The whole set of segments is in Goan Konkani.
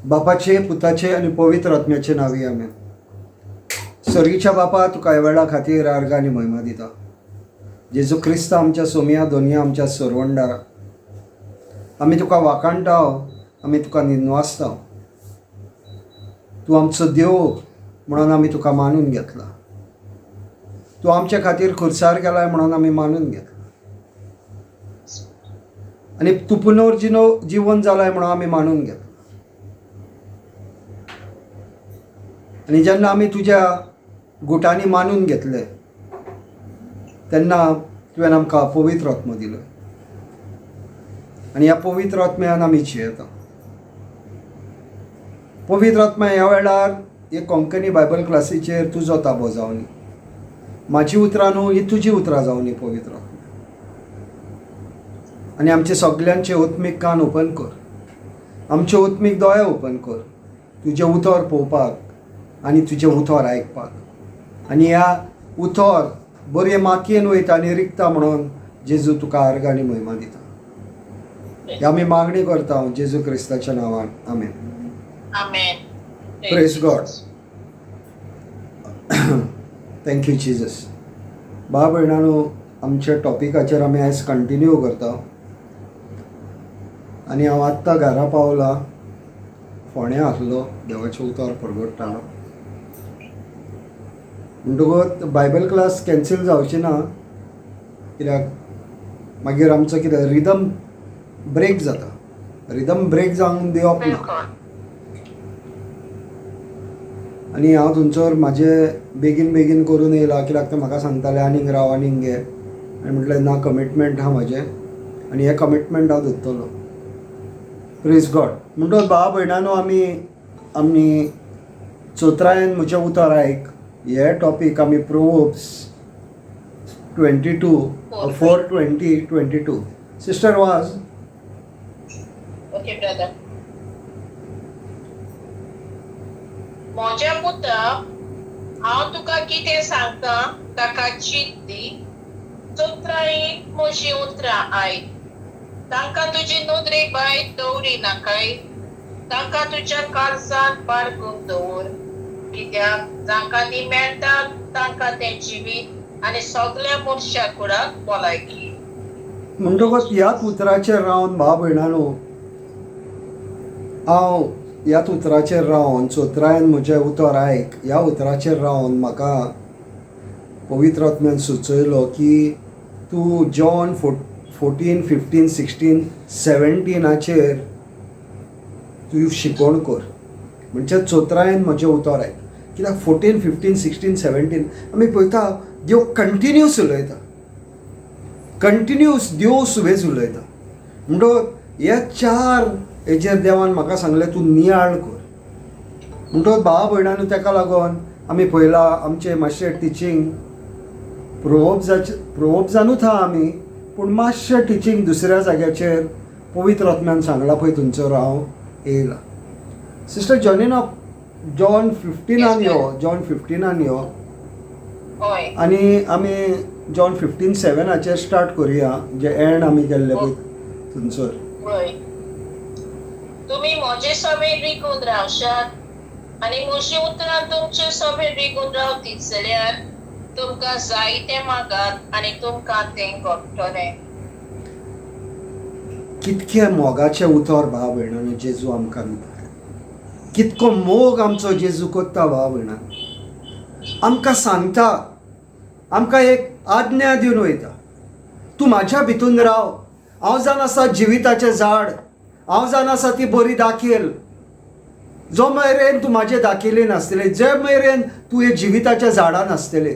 बापाचे, पुताचे आनी पवित्र आत्म्याचे नांवी, आमेन. सर्गीच्या बापा, तुका ह्या वेळा खातीर आर्गां आनी म्हयमा दिता. जेजू क्रिस्त आमच्या सोमया, दोनया, आमच्या सरवंडारा, आमी तुका वाखाणटा, आमी तुका निनवासता. तूं आमचो देव म्हणून आमी तुका मानून घेतला. तूं आमच्या खातीर खुर्सार गेलाय म्हणून आमी मानून घेतला आनी तूं पुनर्जिनो जिवन जालाय म्हणून आमी मानून घेतला. आनी जेन्ना आमी तुज्या गुटांनी मानून घेतले तेन्ना तुवें आमकां पवित्र आत्मो दिलो आनी ह्या पवित्र आत्म्यान आमी जियेता. पवित्र आत्मा, ह्या वेळार हे कोंकणी बायबल क्लासीचेर तुजो ताबो जावनी. म्हाजी उतरां न्हू, ही तुजी उतरां जावनी पवित्र आत्मा. आनी आमचे सगल्यांचे आत्मीक कान ओपन कर, आमचे आत्मीक दोळे ओपन कर, तुजें उतर पळोवपाक आनी तुजें उतर आयकपाक. आनी ह्या उतर बरे मातयेन वयता आनी रिगता म्हणून जेजू तुका आर्गां आनी म्हयमा दिता. ही आमी मागणी करता जेजू क्रिस्ताच्या नांवान, आमेन. आमेन. Praise God. Thank you Jesus. भाव भयणानो, आमच्या टॉपिकाचेर आमी आयज कंटिन्यू करता. आनी हांव आत्तां घरा पावला, फोंड्या आसलो, देवाचें उतर परगट्टालो. म्हणटकूच बायबल क्लास कॅन्सील जावची ना, कित्याक मागीर आमचो कितें रिदम ब्रेक जाता. रिदम ब्रेक जावंक दिवप ना. आनी हांव थंयसर म्हाजे बेगीन बेगीन करून येयला, कित्याक ते म्हाका सांगताले आनीक राव, आनीक घे. आनी म्हटलें ना, कमिटमेंट आहा म्हाजें आनी हें कमिटमेंट हांव धरतलो. प्रेज गॉड. म्हणटकच भावा भयणानो, आमी आमी चोत्रायेन म्हजें उतर आयक हे टॉपीक आमी Proverbs 22 4 20 22. Sister वाज. Okay brother. म्हज्या पुता, हांव तुका कितें सांगता ताका चीत दी. चतुरायेन म्हजीं उतरां आयक. तांकां तुजी नदरे भायर दवरी नाकाय. तांकां तुज्या काळजांत बाळगून दवर, कित्याक जांकां ती मेळटात तांकां तें जिवीत आनी सगल्या मनशा कुडाक भलायकी. म्हणटकच ह्याच उतराचेर रावन, भाव भयणानो, हांव ह्याच उतराचेर रावन, चोत्रायन म्हजें उतर आयक ह्या उतराचेर रावन म्हाका पवित्र आत्म्यान सुचयलो की तूं जॉन 14 15 16 17आचेर तूं शिकवण कर. म्हणजे चोत्रायन म्हजें उतर आयक, कित्याक 14 15 16 17 आमी पळयता, देव कंटिन्यूस उलयता, कंटिन्यूस देव सुबेज उलयता. म्हणटकच हे चार हेजेर देवान म्हाका सांगलें, तूं नियाळ कर. म्हणटकच भावा भयणांनो, तेका लागून आमी पळयलां आमचें मातशें टिचींग प्रोवोब्जाचे, प्रोवोब्जानूच आहा आमी, पूण मातशें टिचींग दुसऱ्या जाग्याचेर पवित्र आत्म्यान सांगलां पळय, थंयसर हांव येयला. सिस्टर जॉनिना, जॉन 15आन यो, जॉन 15आन यो. आनी आमी जॉन 15 7आचेर स्टार्ट करुया, जे एंड आमी केल्ले पळय थंयसर. हय. तुमी म्हजे सभेन रिगून रावशात आनी म्हजी उतरां तुमचे सभेन रिगून रावतीत जाल्यार तुमकां जाय तें मागात आनी तुमकां तें घडटलें. कितके मोगाचें उतर, भाव भयणांनो, जेजू आमकां दिता. कितको मोग आमचो जेजू करता. भाव भयणां, आमकां सांगता, आमकां एक आज्ञा दिवन वयता, तूं म्हाज्या भितून राव. हांव जावन आसा जिविताचें झाड, हांव जावन आसा ती बरी दाखेल. जो मेरेन तूं म्हाजे दाखेली नासतले, जे मेरेन तूं हे जिविताच्या झाडान आसतले,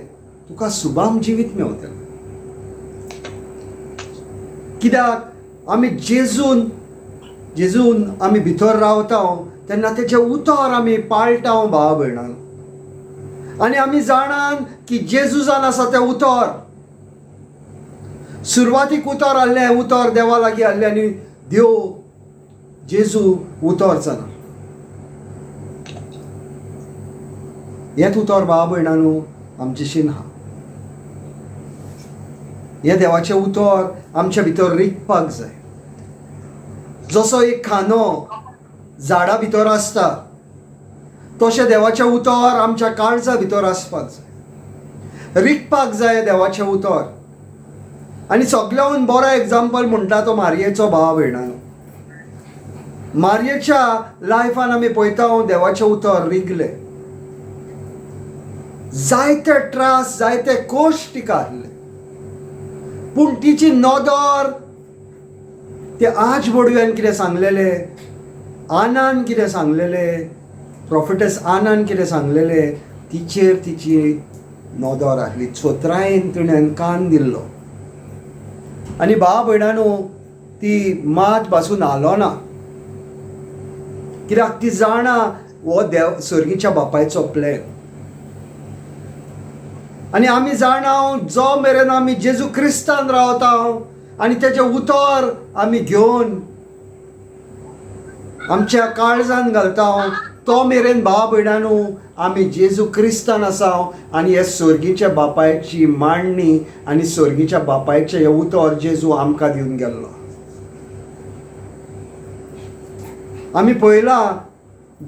तुका सुबाम जिवीत मेवतलें. कित्याक आमी जेजून जेजून आमी भितर रावता तेन्ना तेचें उतर आमी पाळटा, भावा भयणान. आनी आमी जाणान की जेजू जावन आसा तें उतर. सुरवातीक उतर आहलें, उतर देवा लागीं आहलें आनी देव जेजू उतर जाना. हेंच उतर, भावा भयणानू, आमचेशीन आहा. हें देवाचें उतर आमच्या भितर रिगपाक जाय. जसो एक खांदो झाडा भितर आसता तशें देवाचें उतर आमच्या काळजा भितर आसपाक जाय, रिगपाक जाय देवाचें उतर. आनी सगळ्याहून बरो एग्जाम्पल म्हणटा तो मारयेचो भाव भयणानो. मारयेच्या लायफान आमी पळयता देवाचें उतर रिगलें, जायते त्रास जायते कोश्ट तिका आसले, पूण तिची नदर ते आज बोडव्यान कितें सांगलेलें, आनान कितें सांगलेलें, प्रोफेटस आनान कितें सांगलेलें, तिचेर तिची नदर आसली. चोत्रायेन तिणें कान दिल्लो आनी भाव भयणानो ती मात पासून हालो ना, कित्याक ती जाणा हो देव सर्गीच्या बापायचो प्लॅन. आनी आमी जाणा जो मेरेन आमी जेजू क्रिस्तान रावता आनी तेजें उतर आमी घेवन आमच्या काळजान घालता तो मेरेन भाव भयणानो आमी जेजू क्रिस्तान आसा आनी हे सर्गीच्या बापायची मांडणी आनी सर्गीच्या बापायचें हें उतर जेजू आमकां दिवन गेल्लो. आमी पळयलां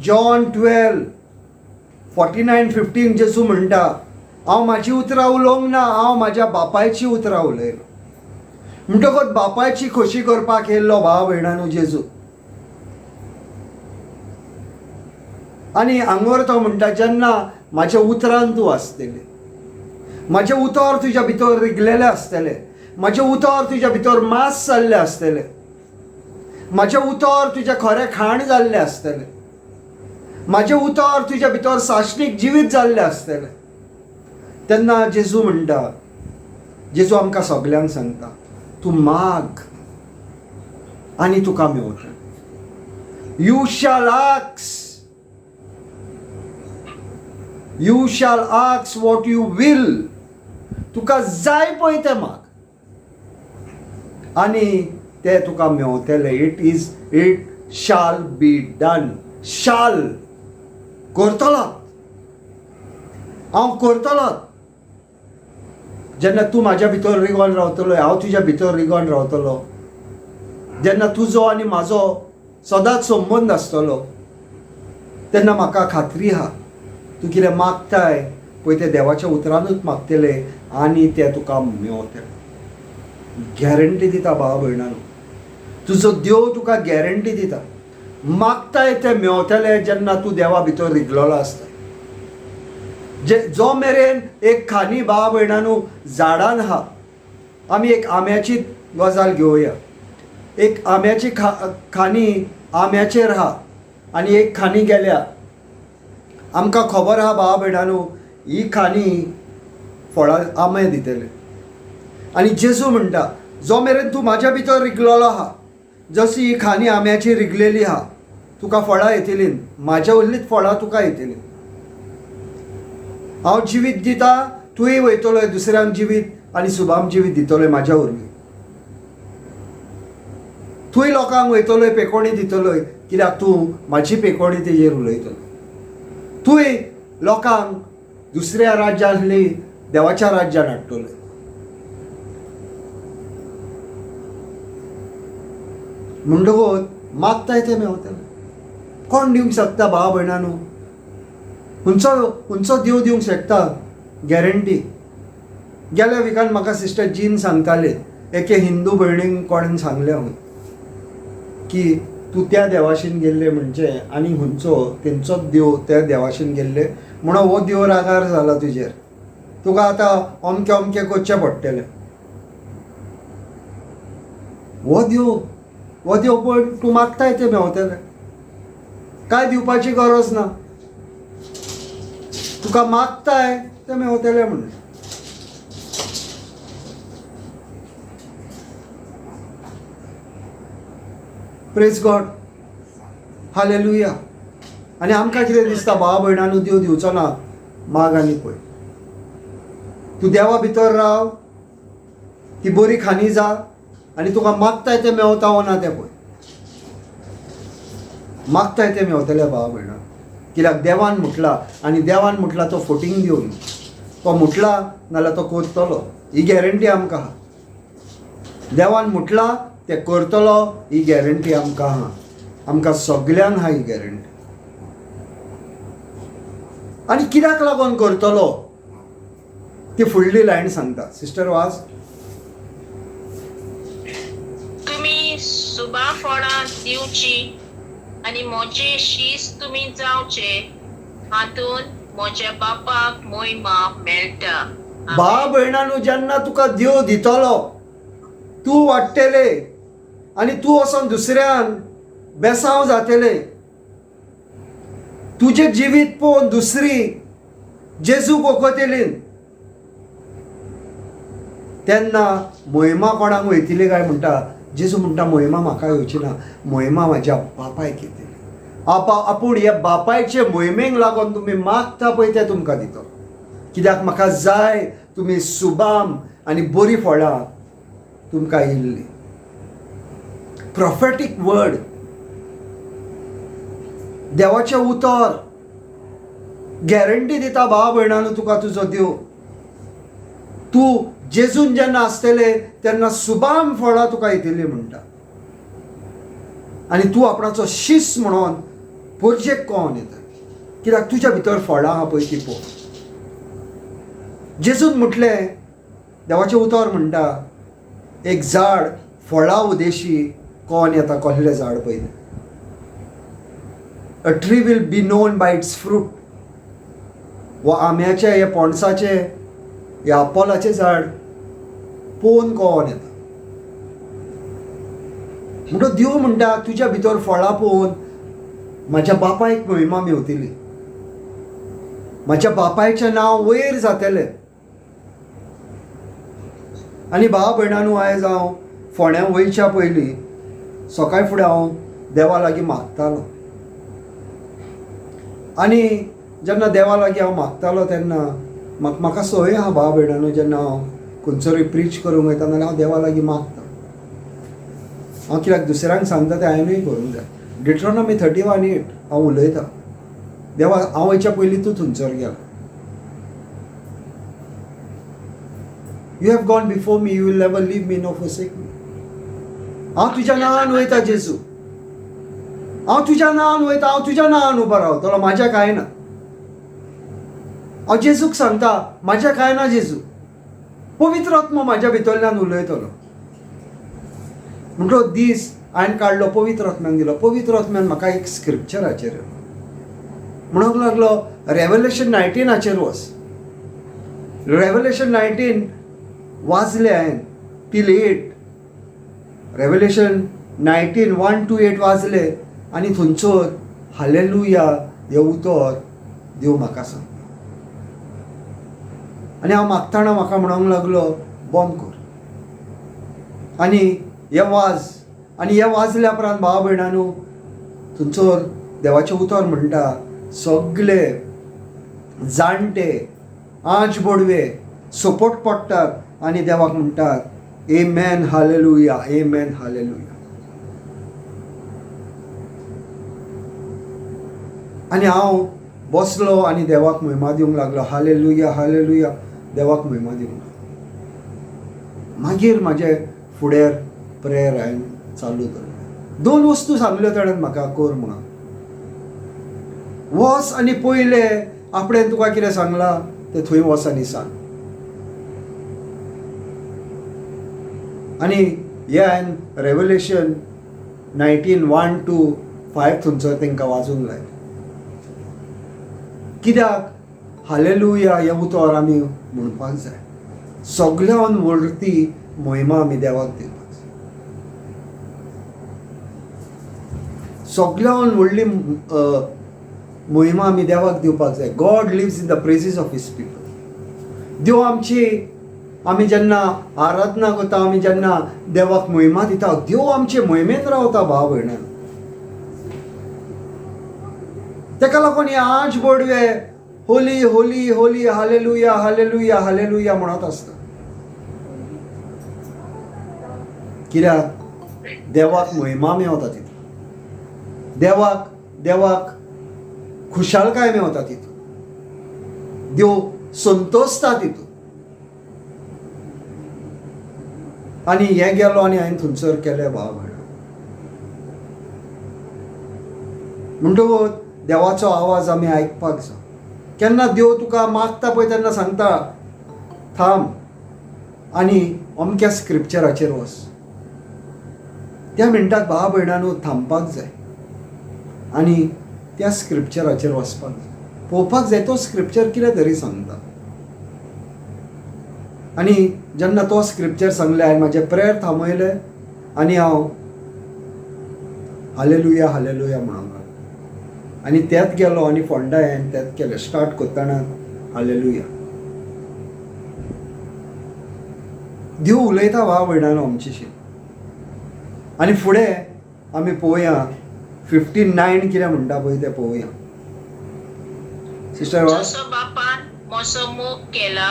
जॉन 12:49-15 जेजू म्हणटा, हांव म्हाजी उतरां उलोवंक ना, हांव म्हाज्या बापायची उतरां उलयलो. म्हणटकच बापायची खोशी करपाक येयल्लो भाव भयणानो जेजू. आनी हांगर तो म्हणटा, जेन्ना म्हाज्या उतरान तूं आसतलें, म्हाजें उतर तुज्या भितर रिगलेलें आसतलें, म्हाजें उतर तुज्या भितर मांस जाल्लें आसतलें, म्हाजें उतर तुजें खरें खाण जाल्लें आसतलें, म्हाजें उतर तुज्या भितर साश्टीक जिवीत जाल्लें आसतलें, तेन्ना जेजू म्हणटा, जेजू आमकां सगल्यांक सांगता, तूं माग आनी तुका मेवतलें. You shall ask, you shall ask what you will. तुका जाय पळय तें माग आनी तें तुका मेवतलें. It is, it shall be done. Shall करतलो, हांव करतलो. जेन्ना तूं म्हाज्या भितर रिगोन रावतलो, हांव तुज्या भितर रिगोन रावतलो, जेन्ना तुजो आनी म्हाजो सदांच संबंद आसतलो, तेन्ना म्हाका खात्री आहा तूं कितें मागताय पळय तें देवाच्या उतरानूच मागतलें आनी तें तुका मेवतलें. गॅरंटी दिता भाव भयणानो, तुजो देव तुका गॅरंटी दिता, मागताय तें मेवतलें जेन्ना तूं देवा भितर रिगलेलो आसता. जे जो मेरेन एक खानी भाव भयणानो झाडान आहा, आमी एक आंब्याची गजाल घेवया. एक आंब्याची खानी आंब्याचेर आहा आनी एक खानी गेल्या, आमकां खबर आहा भाव भयणानो ही खानी फळां आंबे दितले. आनी जेजू म्हणटा, जो मेरेन तूं म्हाज्या भितर रिगलेलो आहा, जशी ही खानी आंब्याची रिगलेली आहा, तुका फळां येतलीं, म्हाज्या उरलीच फळां तुका येतलीं. हांव जिवीत दिता, तूंय वयतलो दुसऱ्यांक जिवीत आनी सुबाम जिवीत दितलो म्हाज्या वरवीं. तूंय लोकांक वयतलोय पेकोणी दितलोय, कित्याक तूं म्हाजी पेकोणी तेजेर उलयतलो. तूंय लोकांक दुसऱ्या राज्यांतली देवाच्या राज्यान हाडटलो. म्हणटकूच मागताय तें मेवतलें. कोण दिवंक शकता भाव भयणानो? खंयचो खंयचो देव दिवंक शकता गॅरंटी? गेल्या विकान म्हाका सिस्टर जीन सांगताले, एके हिंदू भयणीक कोणेन सांगलें हांव की तूं त्या देवाशीन गेल्ले म्हणजे आनी खंयचो तेंचोच देव त्या देवाशीन गेल्ले म्हणून हो देव रागार जाला तुजेर, तुका आतां अमकें अमकें करचें पडटलें. हो देव, हो देव पण तूं मागताय तें मेवतलें, कांय दिवपाची गरज ना, तुका मागताय तें मेवतलें म्हणून. Praise God, hallelujah. आनी आमकां कितें दिसता भाव भयणांनो, देव दिवचो ना, माग आनी पळय. तूं देवा भितर राव, ती बरी खानी जा आनी तुका मागताय तें मेवता वो ना तें पळय. मागताय तें मेवतलें भाव भयणां, कित्याक देवान म्हटला, आनी देवान म्हटला तो फोटींग दिवन, तो म्हटला नाल्यार तो करतलो, ही गॅरंटी आमकां आहा. देवान म्हटला तें करतलो, ही गॅरंटी आमकां आहा. आमकां सगल्यांक आहा ही गॅरंटी. आनी कित्याक लागून करतलो ती फुडली लायन सांगता. सिस्टर वाज. तुमी सुबा फळां दिवची आनी म्हजे शीस तुमी जावचे, हातूंत म्हज्या बापाक मोहिमा मेळटा. भा भयणानू, जेन्ना तुका देव दितलो तूं वाडटले आनी तूं वचोन दुसऱ्यान बेसांव जातले. तुजें जिवीत पळोवन दुसरी जेजूक वखतली तेन्ना मोहिमा कोणाक वयतली काय म्हणटा? जेजू म्हणटा मोहिमा म्हाका येवची ना, मोहिमा म्हाज्या बापायक येतली. आपूण ह्या बापायचे मोहिमेक लागून तुमी मागता पळय तें तुमकां दितलो. कित्याक म्हाका जाय तुमी सुबाम आनी बरीं फळां तुमकां येयल्ली. प्रोफेटीक वर्ड, देवाचें उतर गॅरंटी दिता भाव भयणानो तुका तुजो देव. तूं जेजून जेन्ना आसतले तेन्ना सुबाम फळां तुका येतली म्हणटा. आनी तूं आपणाचो शीस म्हणून पोरजेक कोण येता, कित्याक तुज्या भितर फळां आहा पळय ती पळोवन. जेजून म्हटलें, देवाचें उतर म्हणटा, एक झाड फळां उदेशी कोण येता, कसलें झाड पळयलें. A tree will be known by its fruit. वा आंब्याचें, हे पणसाचें, हे आपोलाचें झाड पळोवन कोण येता. म्हणटो देव म्हणटा तुज्या भितर फळां पळोवन म्हाज्या बापायक मोहिमा मेवतली, म्हाज्या बापायचें नांव वयर जातलें. आनी भाव भयणानू, आयज हांव फोंड्यां वयच्या पयलीं सकाळ फुडें हांव देवा लागीं मागतालो. आनी जेन्ना देवा लागीं हांव मागतालो तेन्ना म्हाका संवय आहा भाव भयणानू, जेन्ना हांव खंयसरूय प्रीच करूंक वयता नाल्यार हांव देवा लागीं मागता. हांव कित्याक दुसऱ्यांक सांगता तें हांवेंनूय करूंक जाय. डिट्रोनॉमी 31:8 हांव उलयतां, देवा हांव वयच्या पयलीं तूं थंयसर गेला. You have gone before me, you will never leave me nor forsake me. हांव तुज्या नांवान वयता जेजू, हांव तुज्या नांवान वयता, हांव तुज्या नांवान उबो रावतलो, म्हाज्या कांय ना. हांव जेजूक सांगता म्हाज्या कांय ना जेजू, पवित्र आत्मो म्हाज्या भितरल्यान उलयतलो. म्हणटो दीस हांवें काडलो, पवित्र आत्म्यान दिलो. पवित्र आत्म्यान म्हाका एक स्क्रिप्चराचेर म्हणूंक लागलो, रेवलेशन 19 वच. रेवलेशन 19 वाचलें हांवें टील 8. रेवलेशन 19 1 to 8 वाजले आनी थंयसर हालेलुया हें उतर देव म्हाका सांगता. आनी हांव मागतना म्हाका म्हणूंक लागलो बंद कर आनी हे वाज. आनी हे वाजल्या उपरांत भाव भयणानू थंयसर देवाचें उतर म्हणटा सगले जाणटे आंच बोडवे सपोर्ट पडटात आनी देवाक म्हणटात आमेन हालेलुया, आमेन हालेलुया. आनी हांव बसलो आनी देवाक महिमा दिवंक लागलो, हालेलुया हालेलुया, देवाक महिमा दिवंक लागलो. मागीर म्हाजे फुडें प्रेयर हांवें चालू दवरलें. दोन वस्तू सांगल्यो ताणें म्हाका कर म्हणून. वच आनी पयलें आपणें तुका कितें सांगलां तें थंय वच आनी सांग. आनी हे हांवें रेवलेशन 19 1 to 5 थंयसर तांकां वाजूंक लायलें. कित्याक हालेलुया हें उतर आमी म्हणपाक जाय. सगल्यान व्हडली महिमा आमी देवाक दिवपाक जाय. सगल्यान व्हडली महिमा आमी देवाक दिवपाक जाय. God lives in the praises of his people. देव आमची, आमी जेन्ना आराधना करता, आमी जेन्ना देवाक महिमा दिता, देव आमचे महिमेन रावता भाव भयणान. तेका लागून हे आंच Bodwe holy holy holy hallelujah hallelujah hallelujah म्हणत आसता. कित्याक देवाक महिमा मेवता तितून, देवाक देवाक खुशालकाय मेवता तितून, देव संतोषता तितून. आनी हें गेलो आनी हांवें थंयसर केलें भाव भयणां. म्हणटकूच देवाचो आवाज आमी आयकपाक जाय. केन्ना देव तुका मागता पळय तेन्ना सांगता थांब आनी अमक्या स्क्रिप्चराचेर वच. त्या मिनटाक भाव भयणांनो थांबपाक जाय आनी त्या स्क्रिप्चराचेर वचपाक जाय, पळोवपाक जाय तो स्क्रिप्चर कितें तरी सांगता. आनी जेन्ना तो स्क्रिप्चर सांगलें हांवें म्हाजें प्रेयर थांबयलें आनी हांव हालेलुया हालेलुया म्हणूंक लागलो आनी तेंच गेलो आनी फोंडा हांवें तेंच केलें स्टार्ट करतना हालेलुया. देव उलयता भाव भयणांनो आमच्याशी. आनी फुडें आमी पळोवया 59 कितें म्हणटा पळय तें पळोवया. सिस्टर वास, जसो बापान म्हजो मोग केला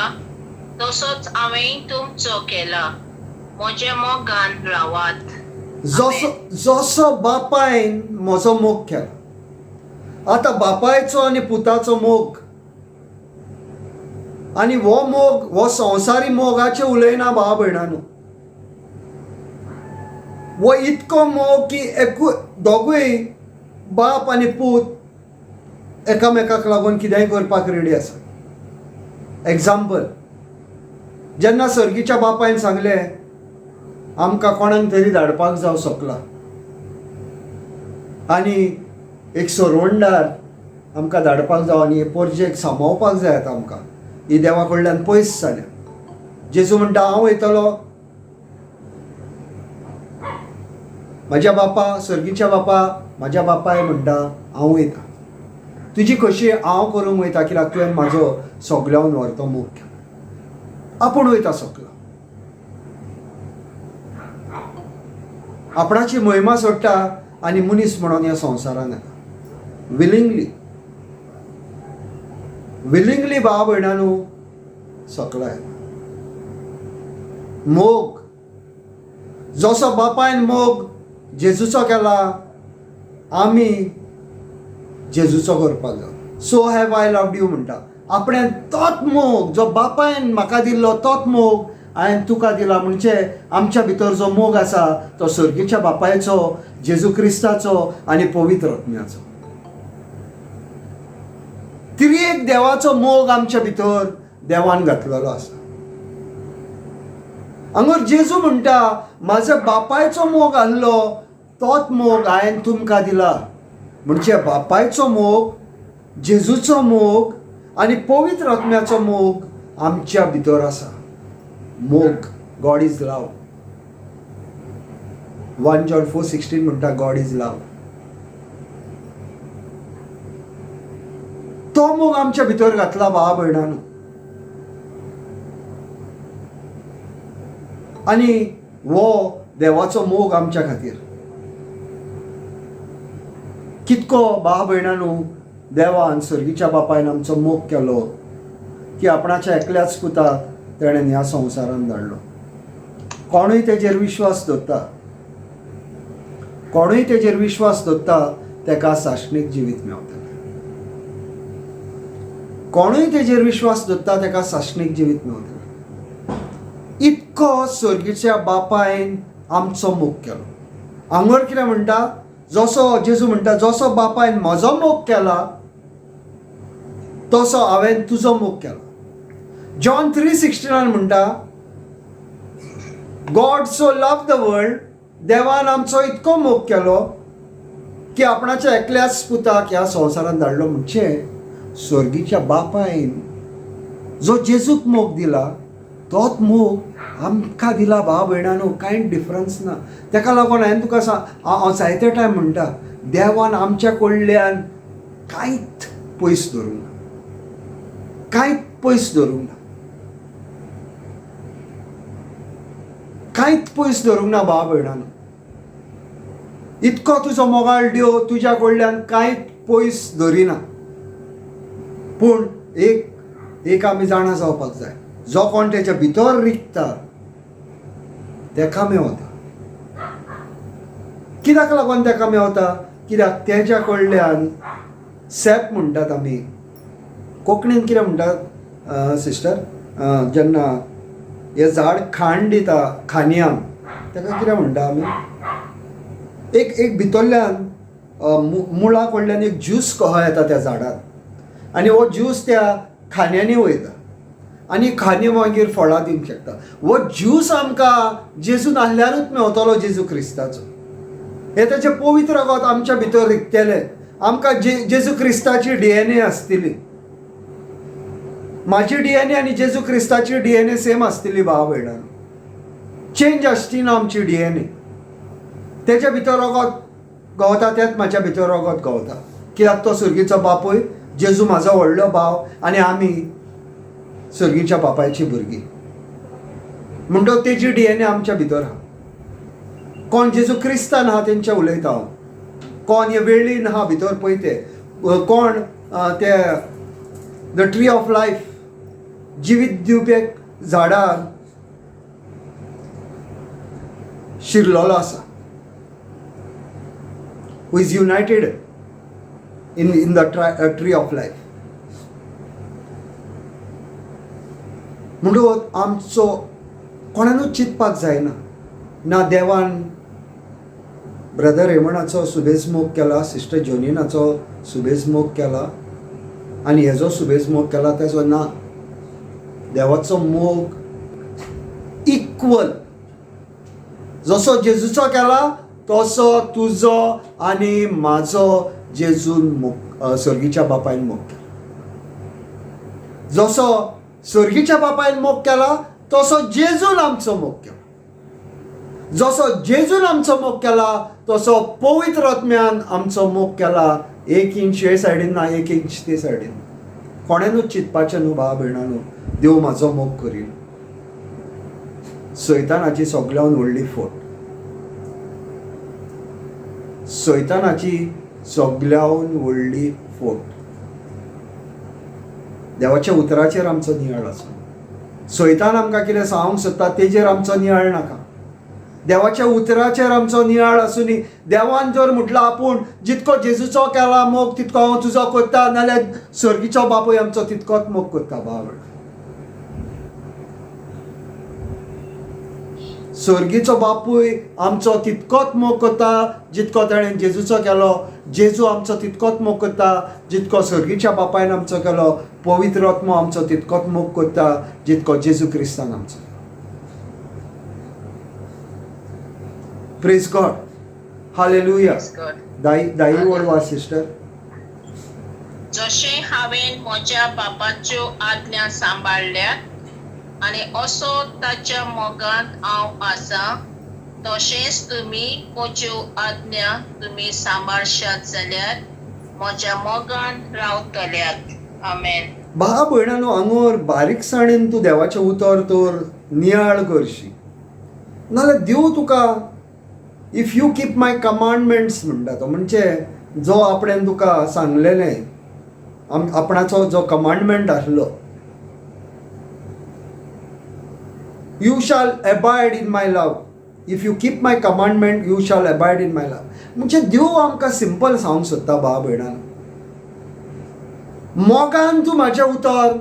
तसोच हांवें तुमचो केला, म्हज्या मोगान रावात. जसो जसो बापायन म्हजो मोग केला. आतां बापायचो आनी पुताचो मोग, आनी हो मोग हो संवसारी मोगाचें उलयना भाव भयणांनो. हो इतको मोग की एकूय दोगूय बाप आनी पूत एकामेकाक लागून कितेंय करपाक रेडी आसा. एग्जाम्पल, जेन्ना सर्गीच्या बापायन सांगलें आमकां कोणाक तरी धाडपाक जावं सकला आनी एक सरवंडार आमकां धाडपाक जावं आनी हे पोरजेक सांबाळपाक जाय आतां आमकां, ही देवा कडल्यान पयस जाल्या. जेजू म्हणटा हांव वयतलो म्हज्या बापा, सर्गीच्या बापा, म्हज्या बापाय म्हणटा हांव वयता, तुजी खोशी हांव करूंक वयता, कित्याक तुवें म्हाजो सगळ्यान व्हरतो मोग केला. आपूण वयता सकला, आपणाची महिमा सोडटा आनी मनीस म्हणून ह्या संवसारान येता. विलिंगली, विलिंगली भाव भयणांनो सकला येता. मोग जसो बापायन मोग जेजूचो केला आमी जेजूचो करपाक जाय. So have I loved you म्हणटा. आपणें तोच मोग जो बापायन म्हाका दिल्लो तोच मोग हांवें तुका दिला. म्हणजे आमच्या भितर जो मोग आसा तो सर्गीच्या बापायचो, जेजू क्रिस्ताचो आनी पवित्र आत्म्याचो. त्रिएक देवाचो मोग आमच्या भितर देवान घातलेलो आसा. हांगर जेजू म्हणटा म्हाज्या बापायचो मोग आहलो तोच मोग हांवें तुमकां दिला. म्हणजे बापायचो मोग, जेजूचो मोग आनी पवित्र आत्म्याचो मोग आमच्या भितर आसा. मोग, God is love. 1 John 4:16 म्हणटा गॉड is love. तो मोग आमच्या भितर घातला भावा भयणांनो. आनी हो देवाचो मोग आमच्या खातीर कितको भावा भयणांनो देवान सर्गीच्या बापायन आमचो मोग केलो की आपणाच्या एकल्याच पुताक तेणें ह्या संवसारान धाडलो. कोणूय तेजेर विश्वास दवरता, कोणूय तेजेर विश्वास दवरता तेका सासणीक जिवीत मेवतलें. कोणूय तेजेर विश्वास दवरता तेका सासणीक जिवीत मेवतलें. इतको सर्गीच्या बापायन आमचो मोग केलो. हांगर कितें म्हणटा, जसो जेजू म्हणटा जसो बापायन म्हजो मोग केला तसो हांवें तुजो मोग केला. जॉन 3:16 म्हणटा God so love the world, देवान आमचो इतको मोग केलो की आपणाच्या एकल्याच पुताक ह्या संवसारान धाडलो. म्हणजे स्वर्गीच्या बापायन जो जेजूक मोग दिला तोच मोग आमकां दिला. भाव भयणांनो कांय डिफरन्स ना. तेका लागून हांवें तुका हांव जायते टायम म्हणटा देवान आमच्या कडल्यान कांयच पयस दवरूंक ना, कांयच पयस दवरूंक ना, कांयच पयस दवरूंक ना. भाव भयणांनो इतको तुजो मोगाळ देव तुज्या कडल्यान कांयच पयस दवरिना. पूण एक एक आमी जाणा जावपाक जाय, जो कोण तेच्या भितर रिगता तेका मेवता. कित्याक लागून तेका मेवता? कित्याक तेज्या कडल्यान सेप म्हणटात आमी कोंकणीन कितें म्हणटात सिस्टर, जेन्ना हें झाड खाण दिता खांदयांक तेका कितें म्हणटा आमी? एक एक भितरल्यान मुळा कडल्यान एक ज्यूस कहो येता त्या झाडान आनी हो ज्यूस त्या खांद्यांनी वयता आनी खांदी मागीर फळां दिवंक शकता. हो ज्यूस आमकां जेजून आहल्यारूच मेवतलो, जेजू क्रिस्ताचो. हें ताचें पवित्र रगत आमच्या भितर रिगतलें. आमकां जेजू क्रिस्ताची DNA आसतली. म्हाजी DNA आनी जेजू क्रिस्ताची DNA same आसतली भाव भयणांनो, चेंज आसची ना आमची DNA. तेच्या भितर रगत गवता तेंच म्हाज्या भितर रगत गवता, कित्याक तो सर्गीचो बापूय, जेजू म्हाजो व्हडलो भाव आनी आमी सर्गीच्या बापायची भुरगीं. म्हणटकच तेजी DNA आमच्या भितर आहा. कोण जेजू क्रिस्तान आहा तेंचे उलयता हांव, कोण हे वेळीन आहा भितर पळय ते, कोण ते the tree of life जिवीत दिवपी एक झाडान शिरलेलो आसा, who is united in the tree of life. म्हणून आमचो कोणानूच चिंतपाक जायना ना देवान ब्रदर रेमणाचो सुबेज मोग केला, सिस्टर जोनिनाचो सुबेज मोग केला आनी हेजो सुबेज मोग केला तेजो ना. देवाचो मोग इक्वल, जसो जेजूचो केला तसो तुजो आनी म्हाजो जेजून मोग, सर्गीच्या बापायन मोग केला. जसो सर्गीच्या बापायन मोग केला तसो जेजून आमचो मोग केला. जसो जेजून आमचो मोग केला तसो पवित्र आत्म्यान आमचो मोग केला. एक इंच हे सायडीन ना, एक इंच ते सायडीन. कोणेनूच चिंतपाचें न्हू भाव भयणां न्हू, देव म्हाजो मोग करीन. सैतानाची सगळ्यान व्हडली फोट, सैतानाची सगळ्यान व्हडली फोट. देवाच्या उतराचेर आमचो नियाळ आसा. सैतान आमकां कितें सांगूंक सोदता तेजेर आमचो नियाळ नाका. देवाच्या उतराचेर आमचो नियाळ आसूनी. देवान जर म्हटलां आपूण जितको जेजूचो केला मोग तितको हांव तुजो करता, नाल्यार सर्गीचो बापूय आमचो तितकोच मोग करता. भाव, सर्गीचो बापूय आमचो तितकोच मोग करता जितको ताणें जेजूचो केलो. जेजू आमचो तितकोच मोग करता जितको सर्गीच्या बापायन आमचो केलो. पवित्र आत्मो आमचो तितकोच मोग करता जितको जेजू क्रिस्तान आमचो. Praise God, hallelujah. दाई दाई वड सिस्टर. जशें हांवें म्हज्या बापाच्यो आज्ञा सांबाळ्ळ्यात आनी असो ताच्या मोगांत हांव आसा, तशेंच तुमी म्हज्यो आज्ञा तुमी सांबाळशात जाल्यार म्हज्या मोगान रावतल्यात. आमेन. भाव भयणांनो, हांगर बारीकसाणेन तूं देवाचें उतर तर नियाळ करशी, नाल्यार देव तुका if you keep my commandments म्हणटा तो, म्हणजे जो आपणें तुका सांगलेलें आपणाचो जो कमांडमेंट आसलो, you shall abide in my love. If you keep my commandment you shall abide in my love. म्हणजे देव आमकां सिंपल सांगूंक सोदता भाव भयणान, मोगान तूं म्हाजें उतर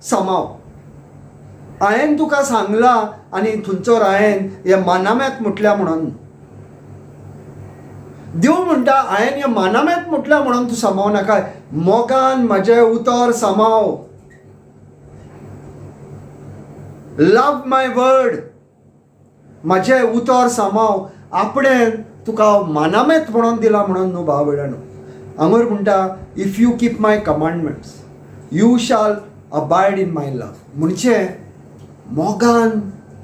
सांबाळ. हांवें तुका सांगलां आनी थंयसर हांवें हे मानाम्यात म्हटल्या म्हणून देव म्हणटा हांवें हे मानाम्यात म्हटल्या म्हणून तूं सांबाळ नाका, मोगान म्हाजें उतर सांबाळ. लव my word, म्हाजें उतर सांबाळ. आपणें तुका मानामेत म्हणून दिला म्हणून न्हू भाव भयणांनो. हांगर म्हणटा if you keep my commandments you shall abide in my love. म्हणजे मोगान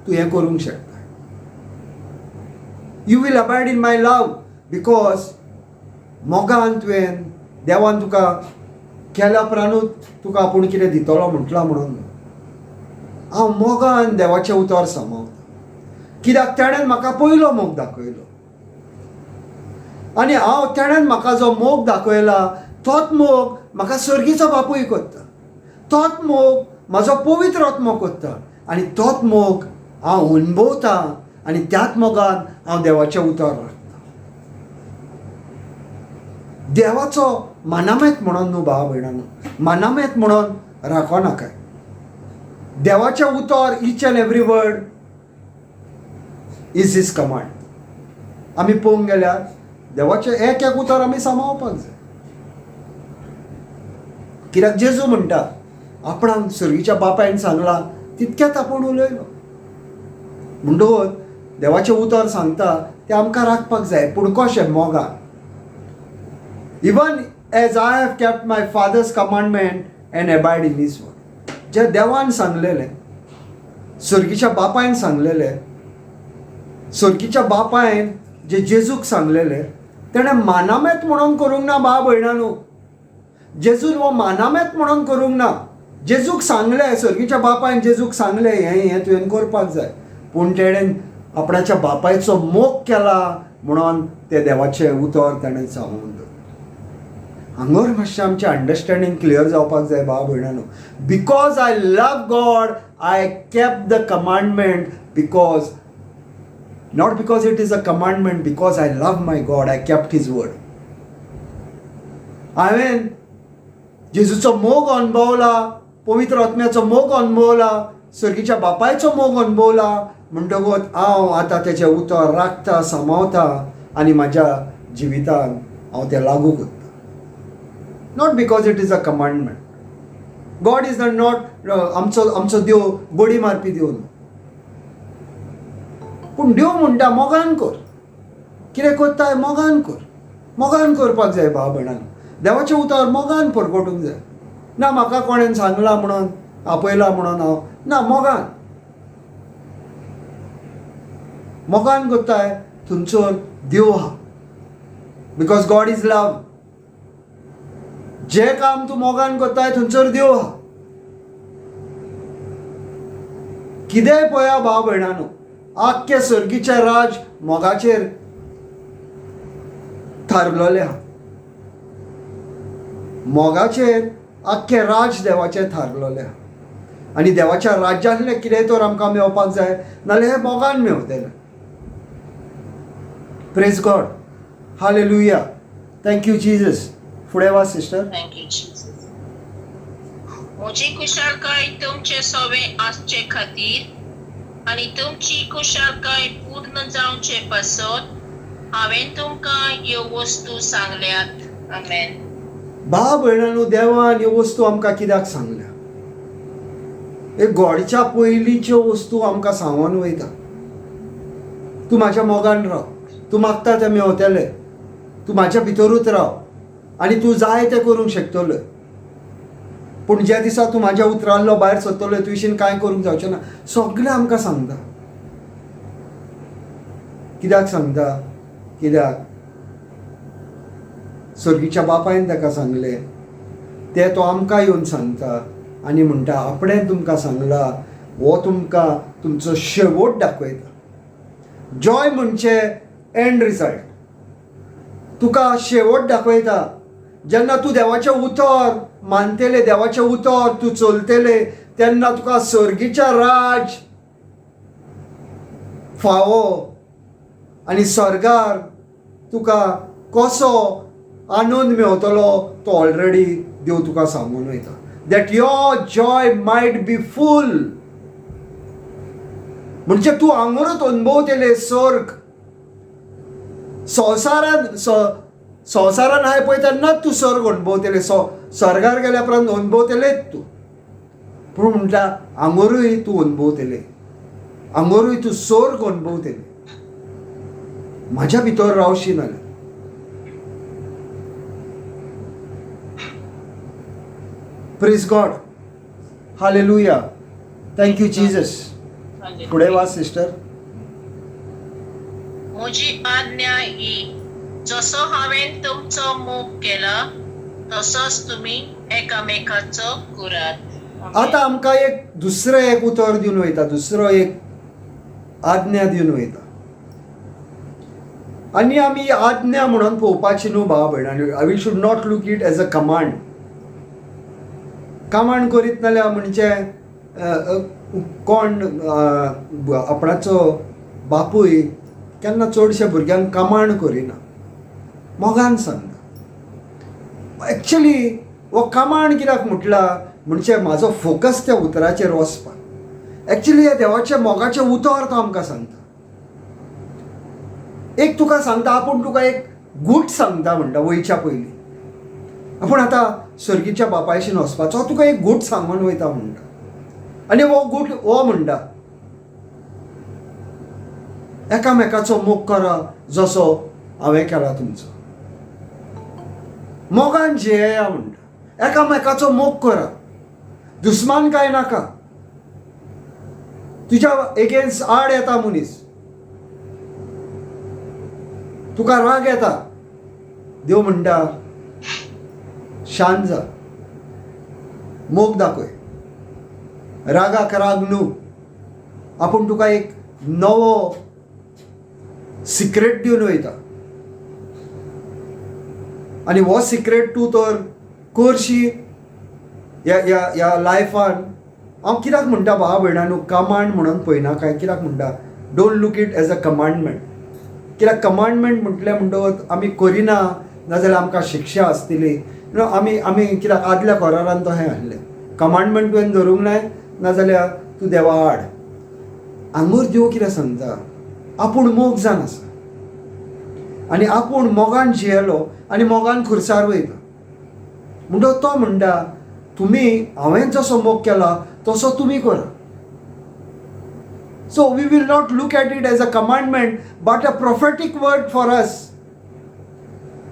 तूं हें करूंक शकता. You will abide in my love because मोगान तुवें देवान तुका केल्या उपरांतूच तुका आपूण कितें दितलो म्हटलां म्हणून हांव मोगान देवाचें उतर सांबाळटा, कित्याक तेणें म्हाका पयलो मोग दाखयलो आनी हांव तेणें म्हाका जो मोग दाखयला तोच मोग म्हाका सर्गीचो बापूय करता, तोच मोग म्हाजो पवित्र आत्मो करता आनी तोच मोग हांव अणभवता आनी त्याच मोगान हांव देवाचें उतर राखता. देवाचो मानामेत म्हणून न्हू भाव भयणांनो, मानामेत म्हणून राखो नाकाय. देवाचें उतर each and every word is his command. आमी पळोवंक गेल्यार देवाचें एक एक उतर आमी सांबाळपाक जाय. कित्याक जेजू म्हणटा आपणाक सर्गीच्या बापायन सांगलां तितकेंच आपूण उलयलो. म्हणटकच देवाचें उतर सांगता तें आमकां राखपाक जाय, पूण कशें? मोगान. Even as I have kept my father's commandment and abide in his word. जें देवान सांगलेलें, सर्गीच्या बापायन सांगलेलें, सर्गीच्या बापायन जे जेजूक सांगलेलें तेणें मानामेत म्हणून करूंक ना. भाव भयणांनो, जेजून हो मानामेत म्हणून करूंक ना. जेजूक सांगलें, सर्गीच्या बापायन जेजूक सांगलें हें हें तुवें करपाक जाय, पूण तेणें आपणाच्या बापायचो मोग केला म्हणून तें देवाचें उतर तेणें सांगून दवरलें. हांगर मातशें आमचें अंडरस्टँडींग क्लियर जावपाक जाय भाव भयणांनो. Because I love God I kept the commandment, because not because it is a commandment, because I love my God I kept his word. हांवें जेजूचो मोग अणभवला, पवित्र आत्म्याचो मोग अणभवला, सर्गीच्या बापायचो मोग अणभवला, म्हणटकूच हांव आतां तेचें उतर राखता, सांबाळता आनी म्हाज्या जिवितान हांव तें लागू करता. Not because it is a commandment. God is not आमचो आमचो देव बडी मारपी देव न्हू, पूण देव म्हणटा मोगान कर. कितें करताय मोगान कर. मोगान करपाक जाय भाव भयणांनो. देवाचें उतर मोगान परगटूंक जाय. ना म्हाका कोणेन सांगलां म्हणून, आपयलां म्हणून हांव ना, मोगान मोगान करताय थंयसर देव आहा. Because God is love. जें काम तूं मोगान करताय थंयसर देव आहा. कितेंय पळया भाव भयणांनो, आख्खें सर्गीचें राज मोगाचेर थारलेलें आहा. मोगाचेर आख्खें राज देवाचें थारलेलें आहा. आनी देवाच्या राज्यांतलें कितें तर आमकां मेळपाक जाय, नाल्यार हें मोगान मेवतलें. Praise God, hallelujah, thank you Jesus. फुडें वाच सिस्टर. Thank you Jesus. म्हजी कुशालकाय तुमचे सवे आसचे खातीर आनी तुमची कुशालकाय पूर्ण जावचे पासत हांवें तुमकां ह्यो वस्तू सांगल्यात. आमेन. भाव भयणांनो, देवान ह्यो वस्तू आमकां कित्याक सांगल्या? एक गोडच्या पयलींच्यो वस्तू आमकां सांगून वयता. तूं म्हाज्या मोगान राव, तूं मागता तें मेवतलें, तूं म्हाज्या भितरूच राव आनी तूं जाय तें करूंक शकतलो. पूण ज्या दिसा तूं म्हाज्या उतरांतलो भायर सरतलो तुयशीन कांय करूंक जावचें ना. सगळें आमकां सांगता. कित्याक सांगता? कित्याक सर्गीच्या बापायन ताका सांगलें तें तो आमकां येवन सांगता आनी म्हणटा आपणें तुमकां सांगला, हो तुमकां तुमचो शेवट दाखयता. जॉय म्हणचे एंड रिजल्ट. तुका शेवट दाखयता. जेन्ना तूं देवाचें उतर मानतले, देवाचें उतर तूं चलतले, तेन्ना तुका सर्गीचें राज फावो आनी सर्गार तुका कसो आनंद मेवतलो तो ऑलरेडी देव तुका सांगून वयता. That your joy might be full. म्हणजे तूं हांगारूच अणभवतले सर्ग. संवसारान संवसारान हाय पळय तेन्नाच तूं सर्ग अणभवतले. सर्गार गेल्या उपरांत अणभवतलेच तूं, पूण म्हणटा हांगारूय तूं अणभवतले, हांगारूय तूं सर्ग अणभवतले. म्हाज्या भितर रावशी नाल्यार. Praise God, hallelujah, thank you Jesus. फुडें वाच सिस्टर. म्हजी आज्ञा ही, जसो हांवें तुमचो मोग केला तसोच तुमी एकामेकाचो करात. आतां आमकां एक दुसरें एक उतर दिवन वयता, दुसरो एक आज्ञा दिवन वयता. आनी आमी आज्ञा म्हणून पळोवपाची न्हू भाव भयणांनी. We should not look it as a command. Command करीत नाल्यार म्हणजे कोण आपणाचो बापूय केन्ना चडशे भुरग्यांक कमांड करिना, मोगान सांगता. एक्चुली हो कमांड कित्याक म्हटला म्हणजे म्हाजो फोकस त्या उतराचेर वचपाक. एक्चुली हे देवाचें मोगाचें उतर तो आमकां सांगता. एक तुका सांगता, आपूण तुका एक गूट सांगता म्हणटा वयच्या पयलीं. आपूण आतां सर्गीच्या बापायशीन वचपाचो, हांव तुका एक गूट सांगून वयता म्हणटा. आनी हो गूट हो म्हणटा, एकामेकाचो मोग करा जसो हांवें केला तुमचो. मोगान जियेया म्हणटा, एकामेकाचो मोग करा, दुस्मान काय नाका. तुज्या एगेन्स्ट आड येता मनीस, तुका राग येता, देव म्हणटा शांत जा, मोग दाखय, रागाक राग न्हू. आपूण तुका एक नवो सिक्रेट दिवन वयता आनी हो सिक्रेट तूं तर करशी ह्या ह्या ह्या लायफान. हांव कित्याक म्हणटा भावा भयणां न्हू, कमांड म्हणून पळयना काय कित्याक म्हणटा, don't look it as a commandment. कित्याक कमांडमेंट म्हटलें म्हणटकच आमी करिना नाजाल्यार आमकां शिक्षा आसतली. न्हू, आमी आमी कित्याक आदल्या करारान तशें आसलें, कमांडमेंट तुवें धरूंक नाय नाजाल्यार तूं देवा आड. हांगर देव कितें सांगता, आपूण मोग जावन आसा आनी आपूण मोगान जियेलो आनी मोगान खुर्सार वयता. म्हणटकच तो म्हणटा तुमी हांवें जसो मोग केला तसो तुमी करा. So we will not look at it as a commandment but a prophetic word for us.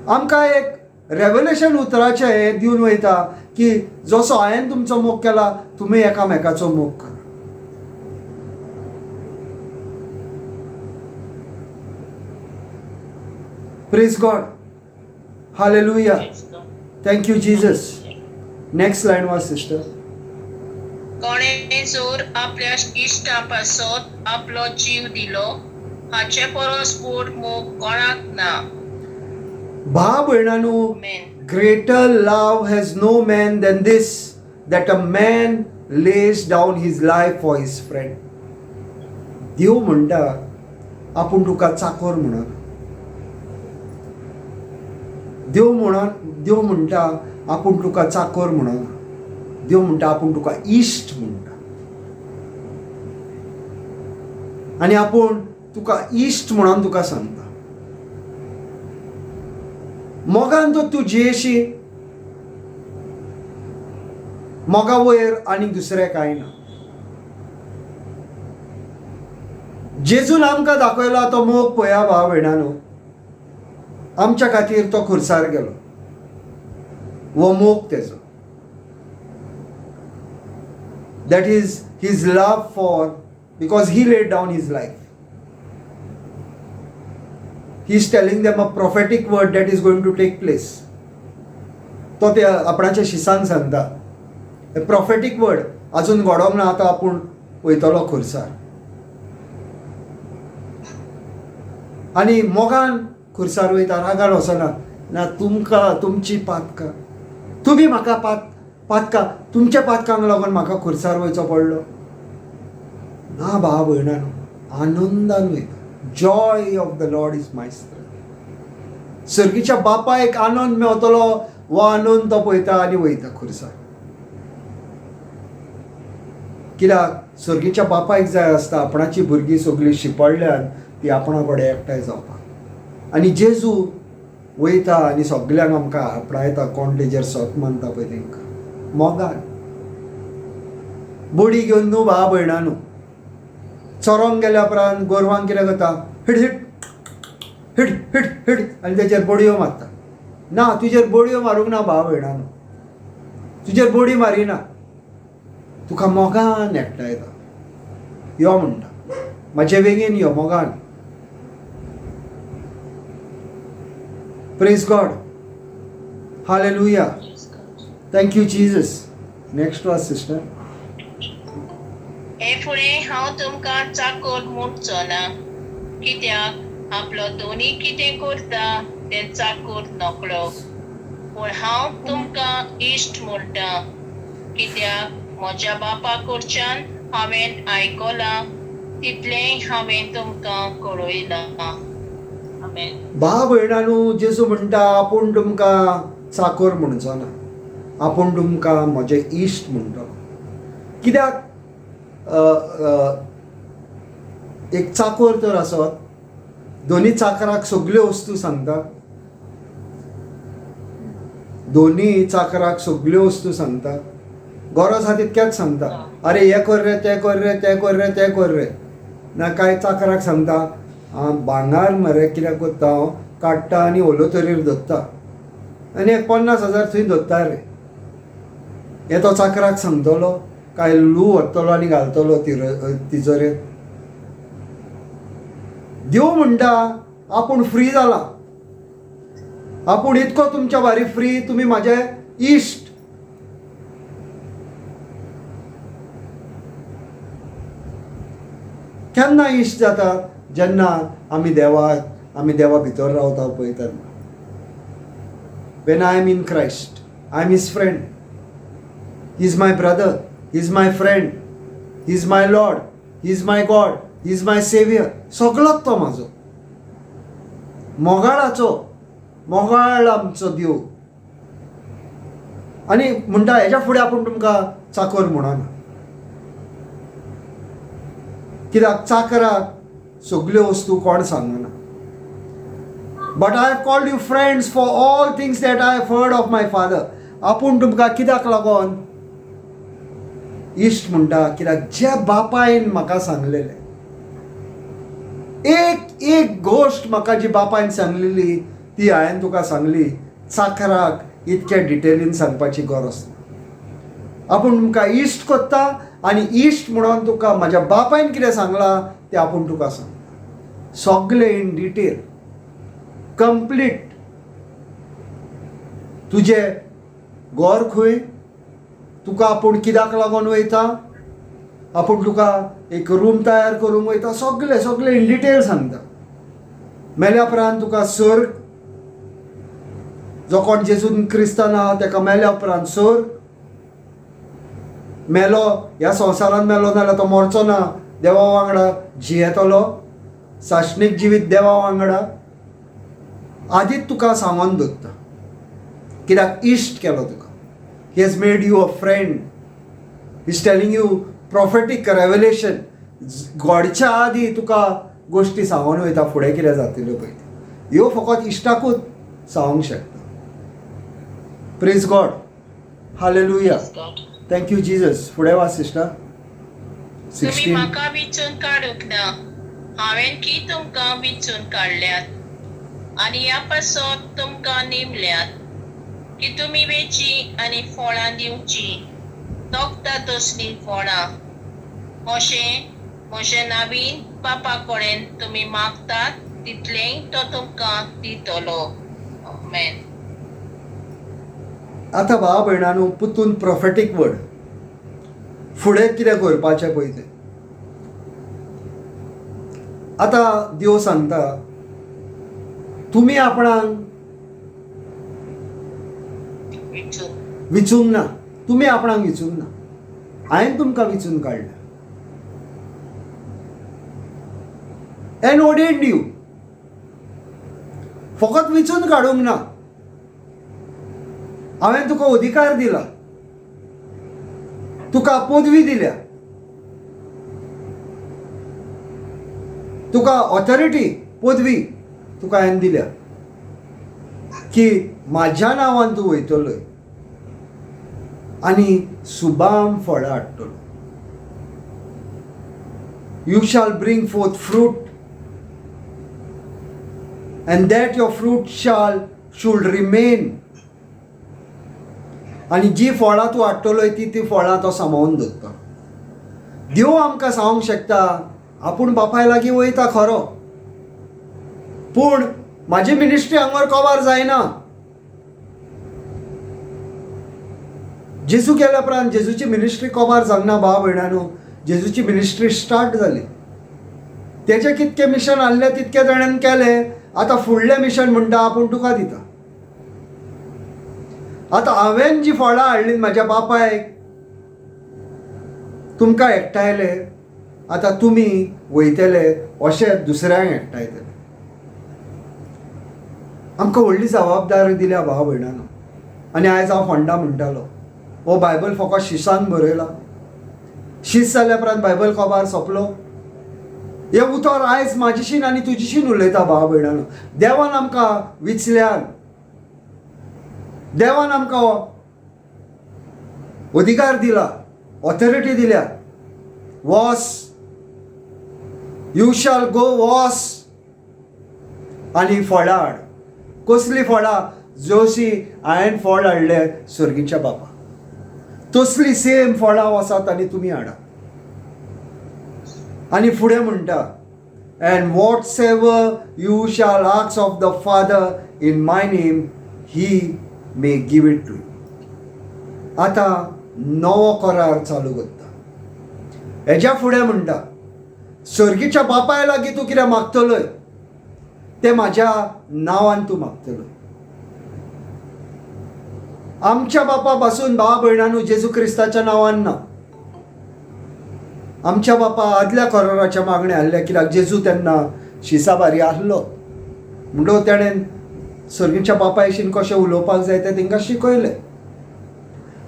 आमकां एक रेवलेशन उतराचें हें दिवन वयता की जसो हांवें तुमचो मोग केला तुमी एकामेकाचो मोग करा. Praise God. Hallelujah. Thank you Jesus. Next line was sister. कोणे जर आपल्या इश्टा पासत आपलो जीव दिलो हाचे परस व्हड मोग कोणाक ना. भा भयणांनो, Greater love has no man than this, that a man lays down his life for his friend. देव म्हणटा आपूण तुका चाकोर म्हणना. देव म्हणटा आपूण तुका चाकोर म्हणना. देव म्हणटा आपूण तुका इश्ट म्हणटा आनी आपूण तुका इश्ट म्हणून तुका सांगता. मोगान तर तूं जियेशी, मोगा वयर आनी दुसरें कांय ना. जेजून आमकां दाखयला तो मोग पळया भाव भयणांनो, आमच्या खातीर तो खुर्सार गेलो, हो मोग तेजो. That is his love for, because he laid down his life. He is telling them a prophetic word that is going to take place. तो ते आपणाच्या शिसांक सांगता प्रॉफेटीक वर्ड अजून घडोवंक ना, आतां आपूण वयतलो खुर्सार आनी मोगान खुर्सार वयता, रागान वचना. ना तुमकां तुमची पातकां, तुमी म्हाका पातकां, तुमच्या पातकांक लागून म्हाका खुर्सार वयचो पडलो ना. भाव भयणांनो, आनंदान वयता. Joy of the Lord is my strength. सर्गीच्या बापायक आनंद मेवतलो, हो आनंद तो पळयता आनी वयता खुर्सार. कित्याक सर्गीच्या बापायक जाय आसता आपणाची भुरगीं सगळीं शिंपडल्यान ती आपणा कडेन एकठांय जावपाक. आनी जेजू वयता आनी सगल्यांक आमकां आपणायता, कोण तेजेर सत मानता पळय तेंकां मोगान बडी घेवन न्हू भाव भयणां न्हू. चरोंक गेल्या उपरांत गोरवांक कितें करता, hit hit hit hit hit आनी तेजेर बडयो मारता. ना, तुजेर बडयो मारूंक ना भाव भयणां न्हू, तुजेर बडी मारिना, तुका मोगान एकठांयता. यो म्हणटा म्हाजे वेगेन यो मोगान. Praise God. Hallelujah. Thank you Jesus. Next was sister. हे फुडें हांव तुमकां चाकोर म्हणचो ना, कित्याक आपलो दोनी कितें करता तें चाकोर नकळो. पूण हांव तुमकां इश्ट म्हणटा, कित्याक म्हज्या बापा कडच्यान हांवें आयकलां तितलेंय हांवें तुमकां कळयलां. आमेन. भाव भयणांनो, जेजू म्हणटा आपूण तुमकां चाकोर म्हणचो ना, आपूण तुमकां म्हजें इश्ट म्हणटलो. कित्याक एक चाकोर तर आसत, दोनी चाकराक सगल्यो वस्तू सांगता दोनी चाकराक सगल्यो वस्तू सांगता? गरज आहा तितक्याच सांगता, अरे हें कर रे, तें कर रे, तें कर रे, तें कर रे. ना कांय चाकराक सांगता, भांगार मरे कित्याक करता हांव काडटा आनी ओलोतरीर दवरता आनी एक 50,000 थंय दवरता रे. हें तो चाकराक सांगतलो काय लू व्हरतलो आनी घालतलो तिजोरेंत? देव म्हणटा आपूण फ्री जाला, आपूण इतको तुमच्या बारी फ्री, तुमी म्हाजे इश्ट. केन्ना इश्ट जाता? जेन्ना आमी देवा भितर रावता पळय तेन्ना. When I am in Christ, I am his friend, he is my brother, he is my friend, he is my lord, he is my God, he is my saviour. सगळोच तो म्हाजो मोगाळाचो, मोगाळ आमचो देव. आनी म्हणटा हेज्या फुडें आपूण तुमकां चाकर म्हणना, कित्याक चाकराक सगल्यो वस्तू कोण सांगना. But I have called you friends for all things that I have heard of my father. आपूण तुमकां कित्याक लागोन इश्ट म्हणटा? कित्याक ज्या बापायन म्हाका सांगलेलें, एक एक गोश्ट म्हाका जी बापायन सांगलेली ती हांवें तुका सांगली. चाकराक इतके डिटेलीन सांगपाची गरज ना. आपूण तुमकां इश्ट करता आनी इश्ट म्हणून तुका म्हाज्या बापायन कितें सांगलां तें आपूण तुका सांगता, सगलें इन डिटेल कंप्लीट. तुजें घर खंय, तुका आपूण कित्याक लागून वयता, आपूण तुका एक रूम तयार करूंक वयता, सगलें सगलें इन डिटेल सांगता. मेल्या उपरांत तुका सर्ग, जो कोण जेजून क्रिस्तान आहा तेका मेल्या उपरांत सर्ग, मेलो ह्या संवसारांत मेलो नाल्यार तो मरचो ना, देवा वांगडा जियेतलो, सासणीक जिवीत देवा वांगडा. आदींच तुका सांगोन दवरता, कित्याक इश्ट केलो तुका. He has made you a friend. He is telling you prophetic revelation. घडच्या आदी तुका गोश्टी सांगोन वयता फुडें कितें जातल्यो पळय त्यो. ह्यो फकत इश्टाकूच सांगूंक शकता. Praise God, hallelujah, thank you Jesus. फुडें वाच सिस्टर. तुमी 16. म्हाका विचून काडूंक ना, हांवें की तुमकां विचून काडल्यात आनी ह्या पासत तुमकां नेमल्यात की तुमी वेची आनी फळां दिवची, तोखता तसलीं फळां. अशें म्हज्या नवीन बापा कडेन तुमी मागतात तितलेंय तो तुमकां दितलो. आमेन. आतां भाव भयणांनो, पुतून प्रोफेटीक वर्ड, फुडें कितें करपाचें पळय तें आतां देव सांगता. तुमी आपणाक विचूंक ना, तुमी आपणाक विचूंक ना, हांवें तुमकां विचून काडल्या. एंड ऑर्डेन्ड you, फकत विचून काडूंक ना, हांवें तुका अधिकार दिला, तुका पदवी दिल्या, तुका ऑथॉरिटी पदवी तुका हांवें दिल्या की म्हाज्या नांवान तूं वयतलोय आनी सुबाम फळां हाडटलो. You shall bring forth fruit and that your fruit should remain. आनी जी फळां तूं हाडटलोय ती फळां तो सांबाळून दवरता. देव आमकां सांगूंक शकता आपूण बापाय लागीं वयता खरो, पूण म्हाजी मिनिस्ट्री हांगार कवर जायना. जेजू गेल्या उपरांत जेजूची मिनिस्ट्री कवर जावंक ना भाव भयणांनो. जेजूची मिनिस्ट्री स्टार्ट जाली, तेजें कितकें मिशन आहलें तितकें ताणें केलें. आतां फुडलें मिशन म्हणटा आपूण तुका दिता. आतां हांवें जी फळां हाडलीं म्हाज्या बापायक तुमकां एकठांयले, आतां तुमी वयतले अशें दुसऱ्यांक एकठांयतले. आमकां व्हडली जबाबदारी दिल्या भाव भयणांनो. आनी आयज हांव फोंडा म्हणटालो, हो बायबल फकत शिसान बरयला, शीस जाल्या उपरांत बायबल कबार सोंपलो. हें उतर आयज म्हाजेशीन आनी तुजेशीन उलयता भाव भयणांनो. देवान आमकां विचल्यान, देवान आमकां अधिकार दिला, ऑथॉरिटी दिल्या. वॉस, you shall go वॉस आनी फळां हाड. कसलीं फळां? जशी हांवें फळ हाडलें सर्गीच्या बापा, तसलीं सेम फळां वसात आनी तुमी हाडात. आनी फुडें म्हणटा, and whatsoever you shall ask of the Father in my name, he may give it to you. आतां नवो करार चालू करता. हेज्या फुडें म्हणटा, सर्गीच्या बापाय लागीं तूं कितें मागतलोय तें म्हाज्या नांवान तूं मागतलो. आमच्या बापा पासून भाव भयणांनो जेजू क्रिस्ताच्या नांवान ना. आमच्या बापा आदल्या कराराच्या मागणें आहलें, कित्याक जेजू तेन्ना शिसाबारी आहलो, म्हणटकच तेणें सर्गीच्या बापायशीन कशें उलोवपाक जाय तें तांकां शिकयलें.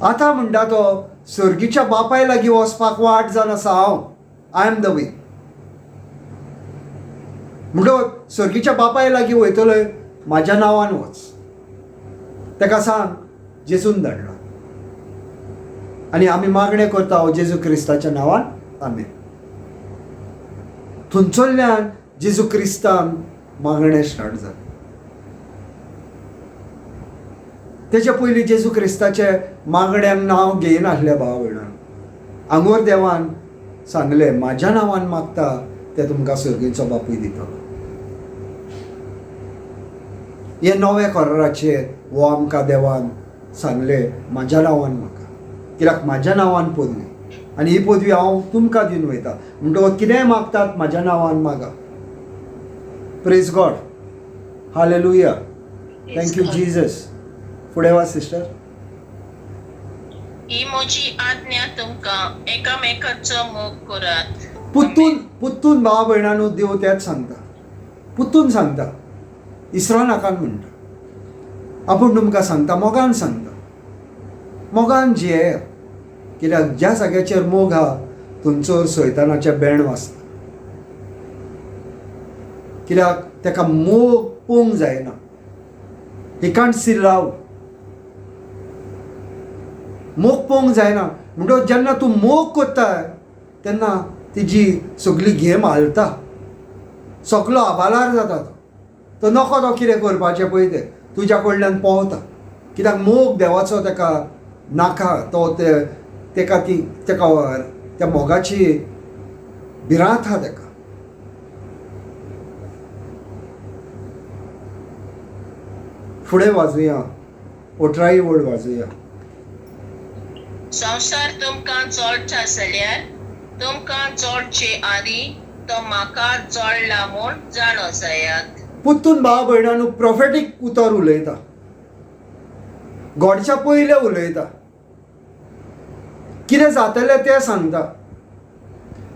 आतां म्हणटा तो सर्गीच्या बापाय लागीं वचपाक वाट जावन आसा हांव. I am the way. म्हणटकच सर्गीच्या बापाय लागीं वयतलोय म्हाज्या नांवान वच, ताका सांग जेजून धाडलो. आनी आमी मागणें करता हो जेजू क्रिस्ताच्या नांवान, आमेन. थंयसरल्यान जेजू क्रिस्तान मागणें स्टार्ट जालें. तेच्या पयलीं जेजू क्रिस्ताचे मागण्यांक नांव घेयनासलें भाव भयणान. आंगोर देवान सांगलें, म्हाज्या नांवान मागता तें तुमकां सर्गीचो बापूय दितलो. हे नव्या कराराचेर हो आमकां देवान सांगलें, म्हाज्या नांवान म्हाका, कित्याक म्हाज्या नांवान पदवी, आनी ही पदवी हांव तुमकां दिवन वयता. म्हणटकच कितेंय मागतात म्हाज्या नांवान मागा. Praise God, hallelujah, thank you Jesus. फुडें वाच सिस्टर. ही म्हजी आज्ञा तुमकां, एकामेकाचो मोग करात. पुत्तून पुत्तून भाव भयणांनो देव तेंच सांगता, पुत्तून सांगता, इसरो नाकात म्हणटा. आपूण तुमकां सांगता, मोगान सांगता, मोगान जियेया, कित्याक ज्या जाग्याचेर मोग आहा थंयसर सैतानाचें बेण वाचता, कित्याक ताका मोग पोवंक जायना. He can't C love. मोग पोवंक जायना. म्हणटकच जेन्ना तूं मोग करता तेन्ना तिजी सगली घेम हालता, सगलो आबालार जाता. तो तो नको तो कितें करपाचें पळय तें तुज्या कडल्यान पोवता, कित्याक मोग देवाचो ताका नाका. तो ते ताका ती ताका त्या मोगाची भिरांत आहा ताका. फुडें वाजूया, ओठराई वळ वाजूया. संवसार तुमकां जोडटा जाल्यार तुमकां जोडचे आदीं तो म्हाका जोडला म्हूण जाणो जायात. पुत्तून भाव भयणांनो प्रोफेटीक उतर उलयता, घडच्या पयलें उलयता, कितें जातलें तें सांगता.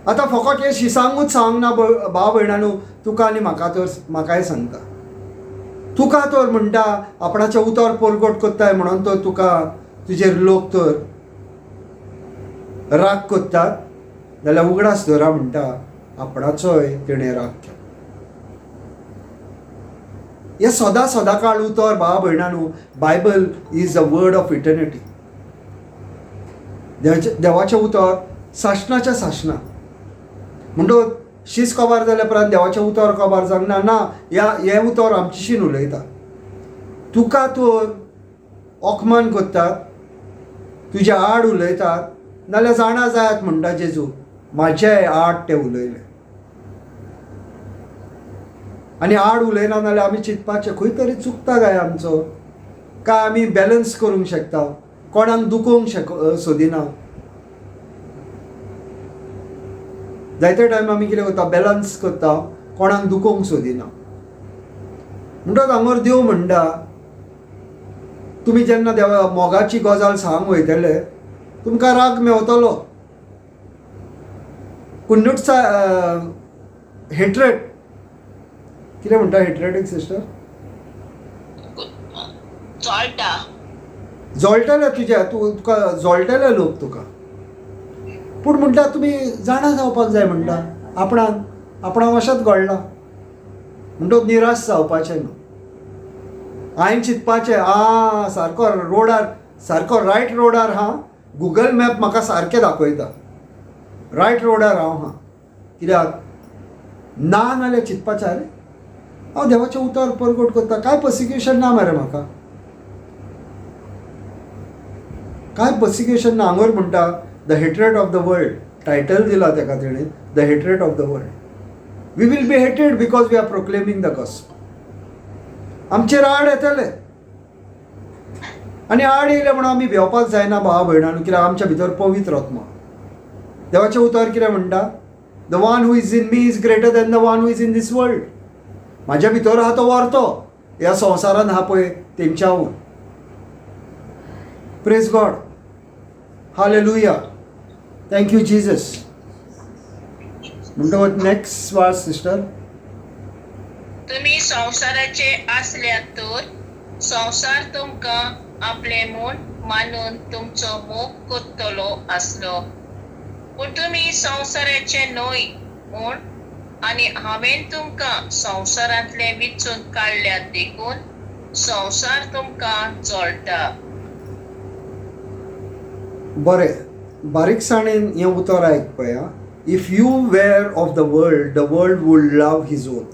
आतां फकत हें शिसांगूच सांगना भाव भयणांनो, तुका आनी म्हाका तर म्हाकाय सांगता. तुका तर म्हणटा आपणाचें उतर परगट करताय म्हणून तर तुका तुजेर लोक तर राग करतात, जाल्यार उगडास दवरा म्हणटा आपणाचोय तेणें राग केलो. हें सदां सदां काळ उतर भाव भयणांनो, Bible is a word of eternity. देवाचें उतर सासणाच्या सासणा. म्हणटकच शीस कबार जाल्या उपरांत देवाचें उतर कबार जावंक ना. ना, हें उतर आमचेशीन उलयता. तुका तर अकमान करतात, तुज्या आड उलयतात, नाल्यार जाणा जायात म्हणटा जेजू, म्हाजे आड ते उलयले. आनी आड उलयना नाल्यार आमी चिंतपाचें खंय तरी चुकता काय आमचो, काय आमी बॅलन्स करूंक शकता, कोणाक दुखोवंक सोदिना. जायते टायम आमी कितें करता, बॅलन्स करता, कोणाक दुखोवंक सोदिना. म्हणटकच हांगर देव म्हणटा, तुमी जेन्ना देवा मोगाची गजाल सांग वयतले तुमकां राग मेवतलो. कुन्नूटचा हेट्रेट कितें म्हणटा, हेट्रेटीक सिस्टर जळटा, जळटले तुज्या, तूं तुका जळटले लोक तुका. पूण म्हणटा तुमी जाणा जावपाक जाय म्हणटा, आपणाक आपणाक अशेंच घडलां म्हणटकच निराश जावपाचें न्हू. हांवें चिंतपाचें आ सारको रोडार, सारको रायट रोडार हा, गुगल मॅप म्हाका सारकें दाखयता, रायट रोडार हांव हा. कित्याक ना नाल्यार चिंतपाचें, आरे हांव देवाचें उतर परगट करता, कांय पर्सिक्युशन ना मरे म्हाका, कांय पर्सिक्युशन ना. हांगर म्हणटा the hatred of the world, title दिला तेका तेणें, the hatred of the world. We will be hated because we are proclaiming the gospel. आमचेर आड येतले आनी आड येयले म्हणून आमी भिवपाक जायना भावा भयणांनो, कित्याक आमच्या भितर पवित्र आत्मा. देवाचें उतर कितें म्हणटा? The one who is in me is greater than the one who is in this world. म्हाज्या भितर आहा तो व्हरतो ह्या संवसारान आहा पळय तेंच्याहून. Praise God, hallelujah, thank you Jesus. म्हणटकच नेक्स्ट वाच सिस्टर. तुमी संवसाराचे आसल्यात तर संवसार तुमकां आपले म्हूण मानून तुमचो मोग करतलो आसलो, पूण तुमी संवसाराचे न्हय म्हूण आनी हांवें तुमकां संवसारांतले विचून काडल्यात देखून संवसार तुमकां जळटा. बरें, बारीकसाणेन हें उतर आयक पळया. If you were of the world, the world would love his own.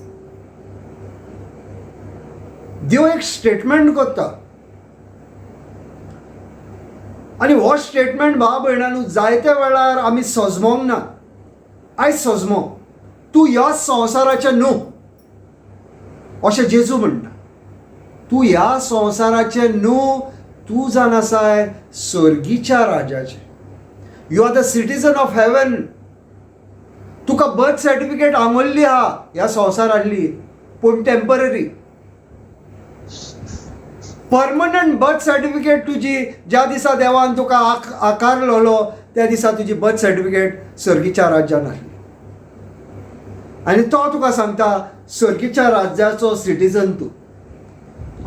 देव एक स्टेटमेंट करता आनी हो स्टेटमेंट भाव भयणांनो जायत्या वेळार आमी सजमोंक ना. आयज सजमो, तूं ह्या संवसाराचें न्हू अशें जेजू म्हणटा. तूं ह्या संवसाराचें न्हू, तूं जावन आसाय सर्गीच्या राजाचें. You are the citizen of heaven. तुका बर्थ सर्टिफिकेट आंगोल्ली आहा ह्या संवसारांतली, पूण टेंपररी. परमनंट बर्थ सर्टिफिकेट तुजी ज्या दिसा देवान तुका आकारलोलो त्या दिसा तुजी बर्थ सर्टिफिकेट सर्गीच्या राज्यान आसली. आनी तो तुका सांगता सर्गीच्या राज्याचो सिटीजन तूं.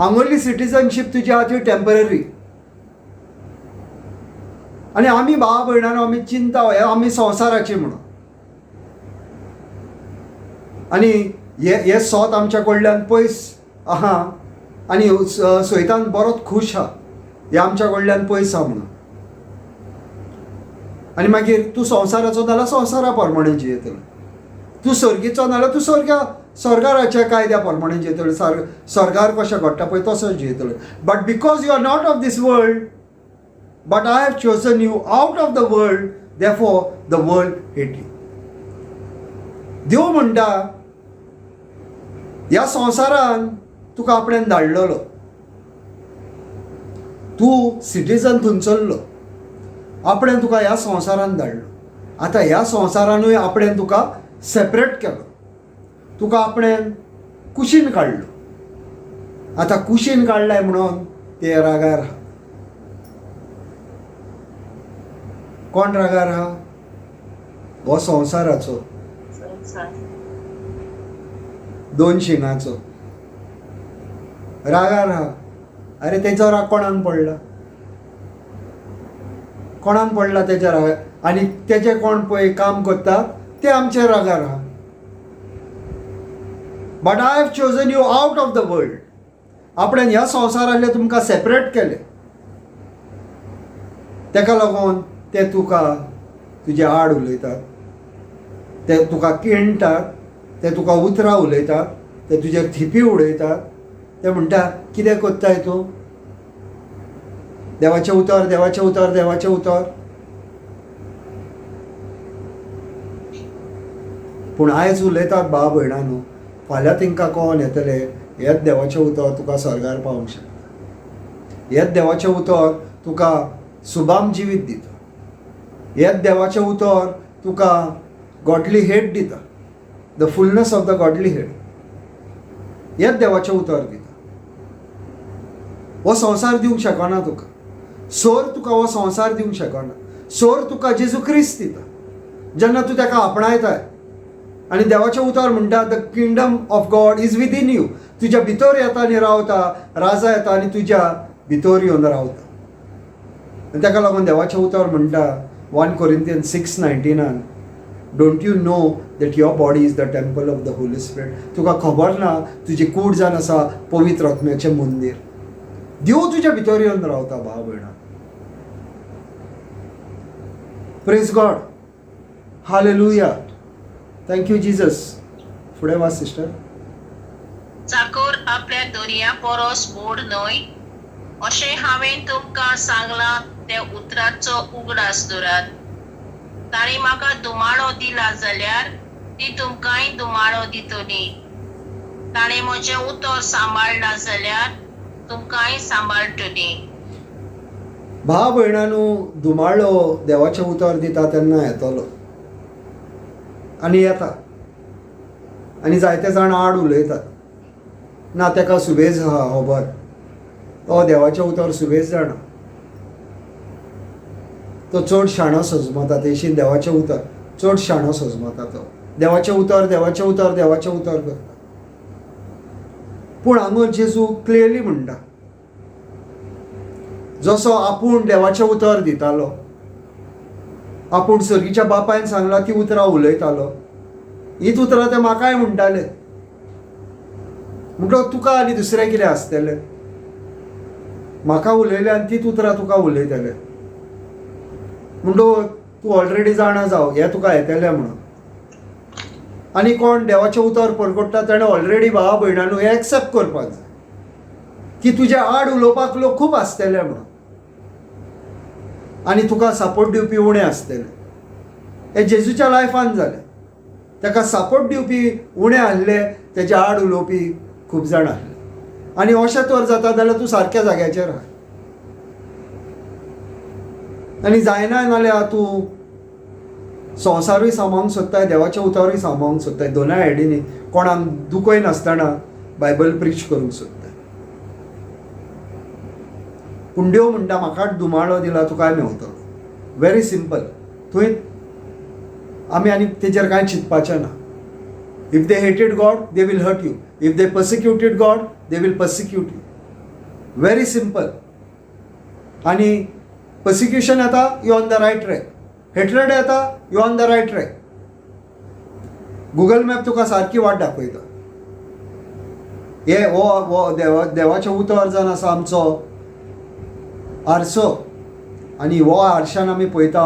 आंगोल्ली सिटीजनशीप तुजी आहा ती टेंपररी. आनी आमी भावा भयणांनो आमी चिंता हे आमी संवसाराची म्हणून, आनी हे सोत आमच्या कडल्यान पयस आहा आनी सैतान बरोच खूश आहा हे आमच्या कडल्यान पयस आहा म्हणून. आनी मागीर तूं संवसाराचो नाल्यार संवसारा प्रमाणे जियेतलो, तूं सर्गीचो नाल्यार तूं स्वर्गाराच्या कायद्या प्रमाणे जियेतलो, स्वर्गार कशें घडटा पळय तसो जियेतलो. But because you are not of this world, but I have chosen you out of the world, therefore the world hate you. देव म्हणटा ह्या संवसारान तुका आपणें धाडलेलो, तूं सिटीजन थंयसरलो, आपणें तुका ह्या संवसारान धाडलो. आतां ह्या संवसारानूय आपणें तुका सेपरेट केलो, तुका आपणें कुशीन काडलो. आतां कुशीन काडलाय म्हणून ते रागार आहा. कोण रागार आहा? हो संवसाराचो, दोन शिंगाचो रागार आहा. अरे तेजो राग कोणाक पडला? कोणाक पडला तेज्या रागार? आनी तेजे कोण पळय काम करता ते आमचे रागार आहा. But I have chosen you out of the world. आपणें ह्या संवसारांतले तुमकां सेपरेट केले, तेका लागून ते तुका तुजे आड उलयतात, ते तुका किणटात, ते तुका उतरां उलयतात, ते तुजेर थिपी उडयतात. ते म्हणटा कितें करताय तूं? देवाचें उतर, देवाचें उतर, देवाचें उतर. पूण आयज उलयतात भाव भयणांनो, फाल्यां तेंकां कोण येतलें हेच देवाचें उतर तुका स्वर्गार पावोवंक शकता, हेच देवाचें उतर तुका सुबाम जिवीत दिता, हेच देवाचें उतर तुका गॉडली हेड दिता, the fullness of the godly head, हेच देवाचें उतर दिता. हो संवसार दिवंक शकना तुका, सोर तुका हो संवसार दिवंक शकना, सोर तुका जेजू क्रिस्त दिता जेन्ना तूं ताका आपणायताय. आनी देवाचें उतर म्हणटा the kingdom of God is within you. तुज्या भितर येता आनी रावता, राजा येता आनी तुज्या भितर येवन रावता. आनी ताका लागून देवाचें उतर म्हणटा 1 Corinthians 6:19 don't you know that your body is the temple of the Holy Spirit. तुका खबर ना तुजी कूड जावन आसा पवित्र आत्म्याचें मंदीर. देव तुज्या भितर येवन रावता भाव भयणा. Praise God, hallelujah, thank you Jesus. फुडें वाच सिस्टर. चाकोर आपल्या दर्या परस व्हड न्हय अशें हांवें तुमकां सांगलां त्या उतराचो उगडास दवरात. तांणी म्हाका धुमाळो दिला जाल्यार ती तुमकांय धुमाळो दितली. ताणें म्हजें उतर सांबाळना जाल्यार तुमकांय सांबाळटली. भाव भयणानू, धुमाळो देवाचें उतर दिता तेन्ना येतलो आनी येता, आनी जायते जाण आड उलयतात ना ताका सुबेज आहा खबर, तो देवाचें उतर सुबेज जाणा, तो चड शाणो सजमता, तेशीन देवाचें उतर चड शाणो सजमता, तो देवाचें उतर देवाचें उतर देवाचें उतर करता. पूण हांगा जेजू क्लियरली म्हणटा, जसो आपूण देवाचें उतर दितालो, आपूण सर्गीच्या बापायन सांगलां ती उतरां उलयतालो, हीच उतरां ते म्हाकाय म्हणटाले. म्हणटकच तुका आनी दुसरें कितें आसतलें? म्हाका उलयलें आनी तीच उतरां तुका उलयतले. म्हणटकच तूं ऑलरेडी जाणा जाव हें तुका येतलें म्हणून. आनी कोण देवाचें उतर परगट्टा ताणें ऑलरेडी भावा भयणानू हें एक्सेप्ट करपाक जाय की तुज्या आड उलोवपाक लोक खूब आसतले म्हणून, आनी तुका सपोर्ट दिवपी उणें आसतले. हें जेजूच्या लायफान जालें, ताका सपोर्ट दिवपी उणें आसले, तेज्या आड उलोवपी खूब जाण आसले. आनी अशें तर जाता जाल्यार तूं सारक्या जाग्याचेर आहा, आनी जायना नाल्यार तूं संवसारूय सांबाळूंक सोदताय, देवाचें उतरूय सांबाळूंक सोदताय, दोनाय सायडींनी कोणाक दुखय नासतना बायबल प्रीच करूंक सोदताय. पूण देव म्हणटा म्हाका धुमाळो दिला तुकाय मेवतलो. व्हेरी सिंपल, थंय आमी आनी तेजेर कांय चिंतपाचें ना. If they hated God they will hurt you, if they persecuted God they will persecute you. Very simple. आनी पर्सिक्युशन येता, you on the right track. Hatred येता, you on the right track. Google map तुका सारकी वाट दाखयता. हे हो हो देवाचें उतर जावन आसा आमचो आरसो, आनी हो आरशान आमी पळयता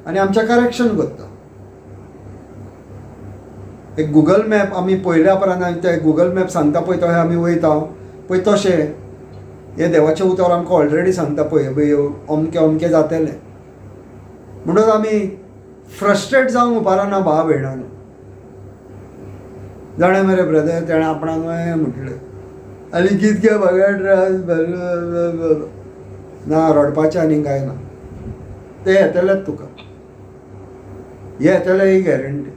आनी आमचें करेक्शन करता. एक गुगल मॅप आमी पळयल्या उपरांत ते गुगल मॅप सांगता पळय तशें आमी वयता पळय, तशें हें देवाचें उतर आमकां ऑलरेडी सांगता पळय पळय अमकें अमकें जातलें. म्हणून आमी फ्रस्ट्रेट जावंक उपकारना भाव भयणांनो. जाणा मरे ब्रदर, तेणें आपणाक म्हटलें आनी कितके बघाय त्रास ना, रडपाचें आनी कांय ना, ते येतलेच तुका, हे येतले ही गॅरंटी.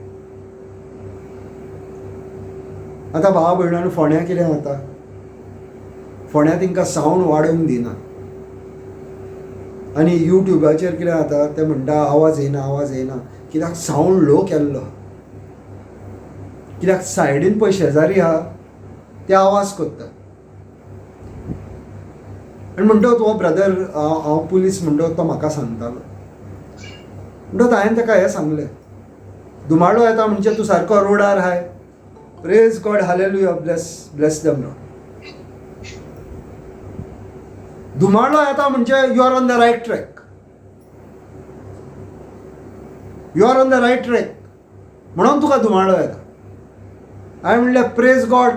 आतां भाव भयणांनो, फोंड्या कितें जाता, फोंड्या तांकां सावंड वाडोवंक दिना, आनी युट्यूबाचेर कितें जाता ते म्हणटा आवाज येयना आवाज येयना, कित्याक सावंड लो केल्लो, कित्याक सायडीन पळय शेजारी आहा ते आवाज करता. आनी म्हणटकच हो ब्रदर, हांव पुलीस म्हणटकच तो म्हाका सांगतालो, म्हणटकच हांवें ताका हें सांगलें, धुमाळो येता म्हणजे तूं सारको रोडार आहाय. Praise God, hallelujah, bless bless them Lord. धुमाळो येता म्हणजे you are on the right track, you are on the right track म्हणून तुका धुमाळो येता. हांवें म्हणलें प्रेज गॉड,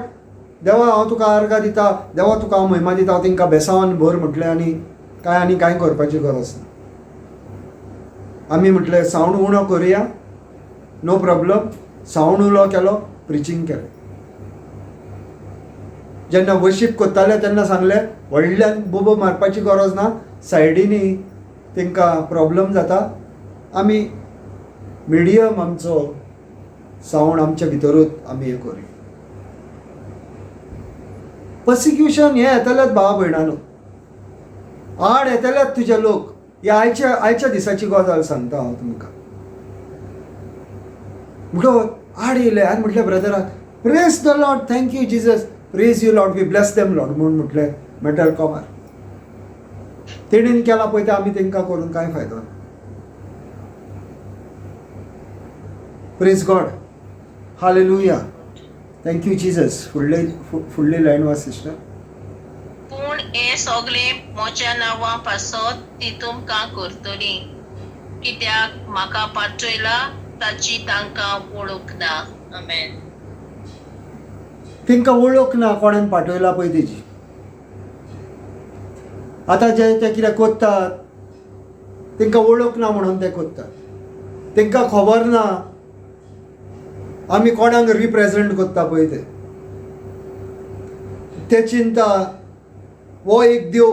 देवा हांव तुका आर्गां दिता, देवा तुका हांव महिमा दिता, हांव तांकां बेसांवान भर म्हटलें, आनी कांय आनी कांय करपाची गरज ना. आमी म्हटलें सावंड उणो करुया, नो प्रॉब्लम. सावंड उणो केलो, प्रिचींग केलें. जेन्ना वर्शीप करताले तेन्ना सांगलें व्हडल्यान बोबो मारपाची गरज ना, सायडींनी तांकां प्रॉब्लम जाता, आमी मिडियम आमचो सावंड आमच्या भितरूच आमी हें करुया. पर्सिक्युशन हें येतलेंच भावा भयणानो, आड येतलेच तुजे लोक. ह्या आयच्या आयच्या दिसाची गजाल सांगता हांव तुमकां. म्हणटकच आड येयले, हांवें म्हटलें ब्रदराक praise the Lord, thank you Jesus, praise you Lord, we bless them Lord म्हूण म्हटलें मॅटर कॉमार. तेणीन केलां पळय तें आमी तांकां करून कांय फायदो ना. Praise God, hallelujah, thank you Jesus. फुडले फुडली लायन वाच सिस्टर. पूण हें सगळें म्हज्या नांवा पासत ती तुमकां करतली, कित्याक म्हाका पाठयला ताची तांकां वळख ना. आमेन. तांकां वळख ना कोणेन पाठयला पळय तेजी. आतां जे ते कितें करतात तांकां वळख ना म्हणून ते करतात. तांकां खबर ना आमी कोणाक रिप्रेजेंट करता पळय ते. ते चिंता हो एक देव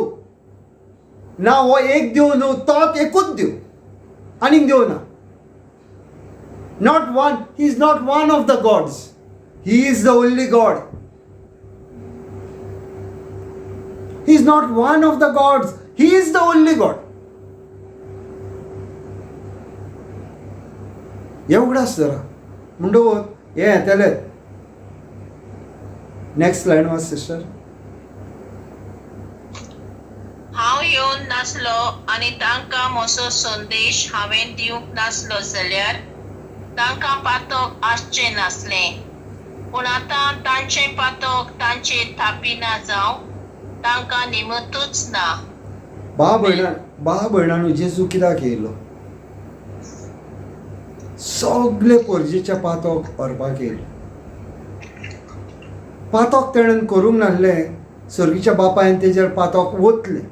ना, हो एक देव न्हू, तो एकूच देव, आनीक देव ना. Not one, he is not one of the gods, he is the only God. He is not one of the gods, he is the only God. हे उगडास जरा म्हणटकूच हें येतलें. नेक्स्ट लायन वाच सिस्टर. हांव येवन नासलो आनी तांकां म्हजो संदेश हांवें दिवंक नासलो जाल्यार तांकां पातक आसचें नासलें, पूण आतां तांचें पातक तांचेर थापिना जावं तांकां निमतूच ना. बा भयणांनो, जेजू कित्याक येयलो? सगळे पोरजेच्या पातक व्हरपाक येयलो. पातक तेणेन करूंक नासलें, सर्गीच्या बापायन तेजेर पातक वतलें.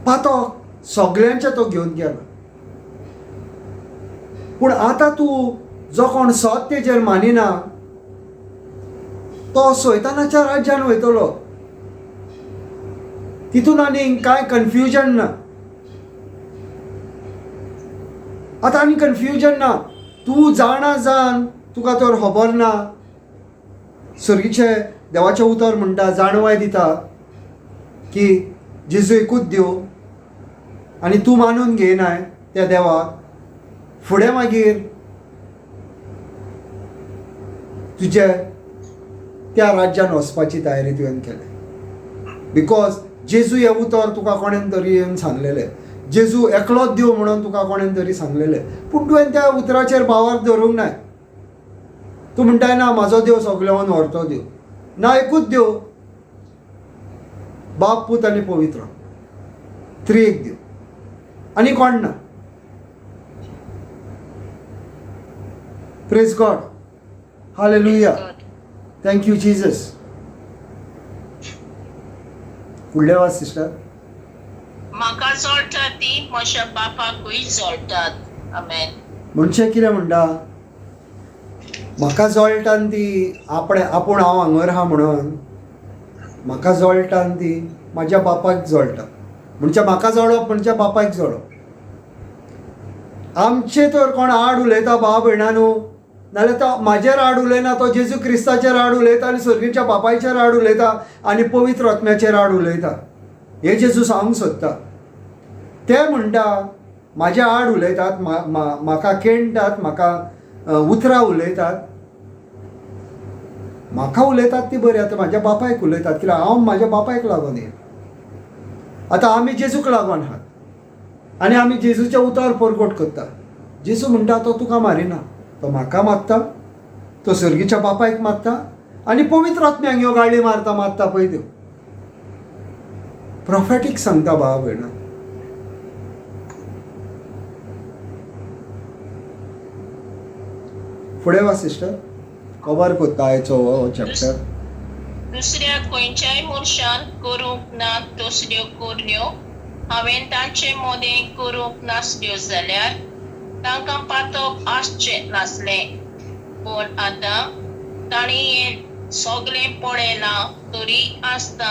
पातक सगल्यांचें तो घेवन गेलो. पूण आतां तूं जो कोण सत तेजेर मानिना तो सैतानाच्या राज्यान वयतलो. तितून आनीक कांय कन्फ्युजन ना. आतां आनी कन्फ्युजन ना. तूं जाणा जावन तुका तर खबर ना, सर्गीचें देवाचें उतर म्हणटा, जाणवाय दिता की जेजू एकूच देव आनी तूं मानून घेयनाय त्या देवाक. फुडें मागीर तुजे त्या राज्यान वचपाची तयारी तुवें केल्या, because जेजू हें उतर तुका कोणेन तरी येवन सांगलेलें, जेजू एकलोच देव म्हणून तुका कोणेन तरी सांगलेलें, पूण तुवें त्या उतराचेर भावार्थ धरूंक नाय. तूं म्हणटाय ना म्हाजो देव सगळ्यान व्हरतो देव ना, एकूच देव, बाप पूत आनी पवित्र त्रिएक देव आनी कोण ना. Praise God, hallelujah, thank you Jesus. फुडलें वाच सिस्टर. म्हाका जोडटा ती म्हज्या बापाकूय जोडटात. आमेन. म्हणजे कितें म्हणटा, म्हाका जळटा ती आपणे आपूण हांव हांगर आहा म्हणून म्हाका जळटा ती म्हाज्या बापायक जळटा. म्हणजे म्हाका जळप म्हणजे बापायक जळप. आमचे तर कोण आड उलयता भाव भयणांनो, नाल्यार तो म्हाजेर आड उलयना, तो जेजू क्रिस्ताचेर आड उलयता आनी सर्गीच्या बापायचेर आड उलयता आनी पवित्र आत्म्याचेर आड उलयता. हे जेजू सांगूंक सोदता. ते म्हणटा म्हाज्या आड उलयतात, म्हाका केणटात, म्हाका उतरां उलयतात, म्हाका उलयतात ती बरी, आतां म्हाज्या बापायक उलयतात कित्याक हांव म्हाज्या बापायक लागून येयला. आतां आमी जेजूक लागून आहात आनी आमी जेजूचें उतर परगट करता. जेजू म्हणटा तो तुका मारिना, तो म्हाका मारता, तो सर्गीच्या बापायक मारता आनी पवित्र आत्म्याक ह्यो गाळी मारता मारता पळय त्यो. प्रोफेटीक सांगता भाव भयणा. फुडें वा सिस्टर, कवर करता आयचो हो चॅप्टर. दुसऱ्या खंयच्याय मनशान करूंक ना तसल्यो करण्यो हांवें तांचे मदें करूंक नासल्यो जाल्यार तांकां पातक आसचें नासलें, पूण आतां तांणी हें सगळें पळयलां तरी आसता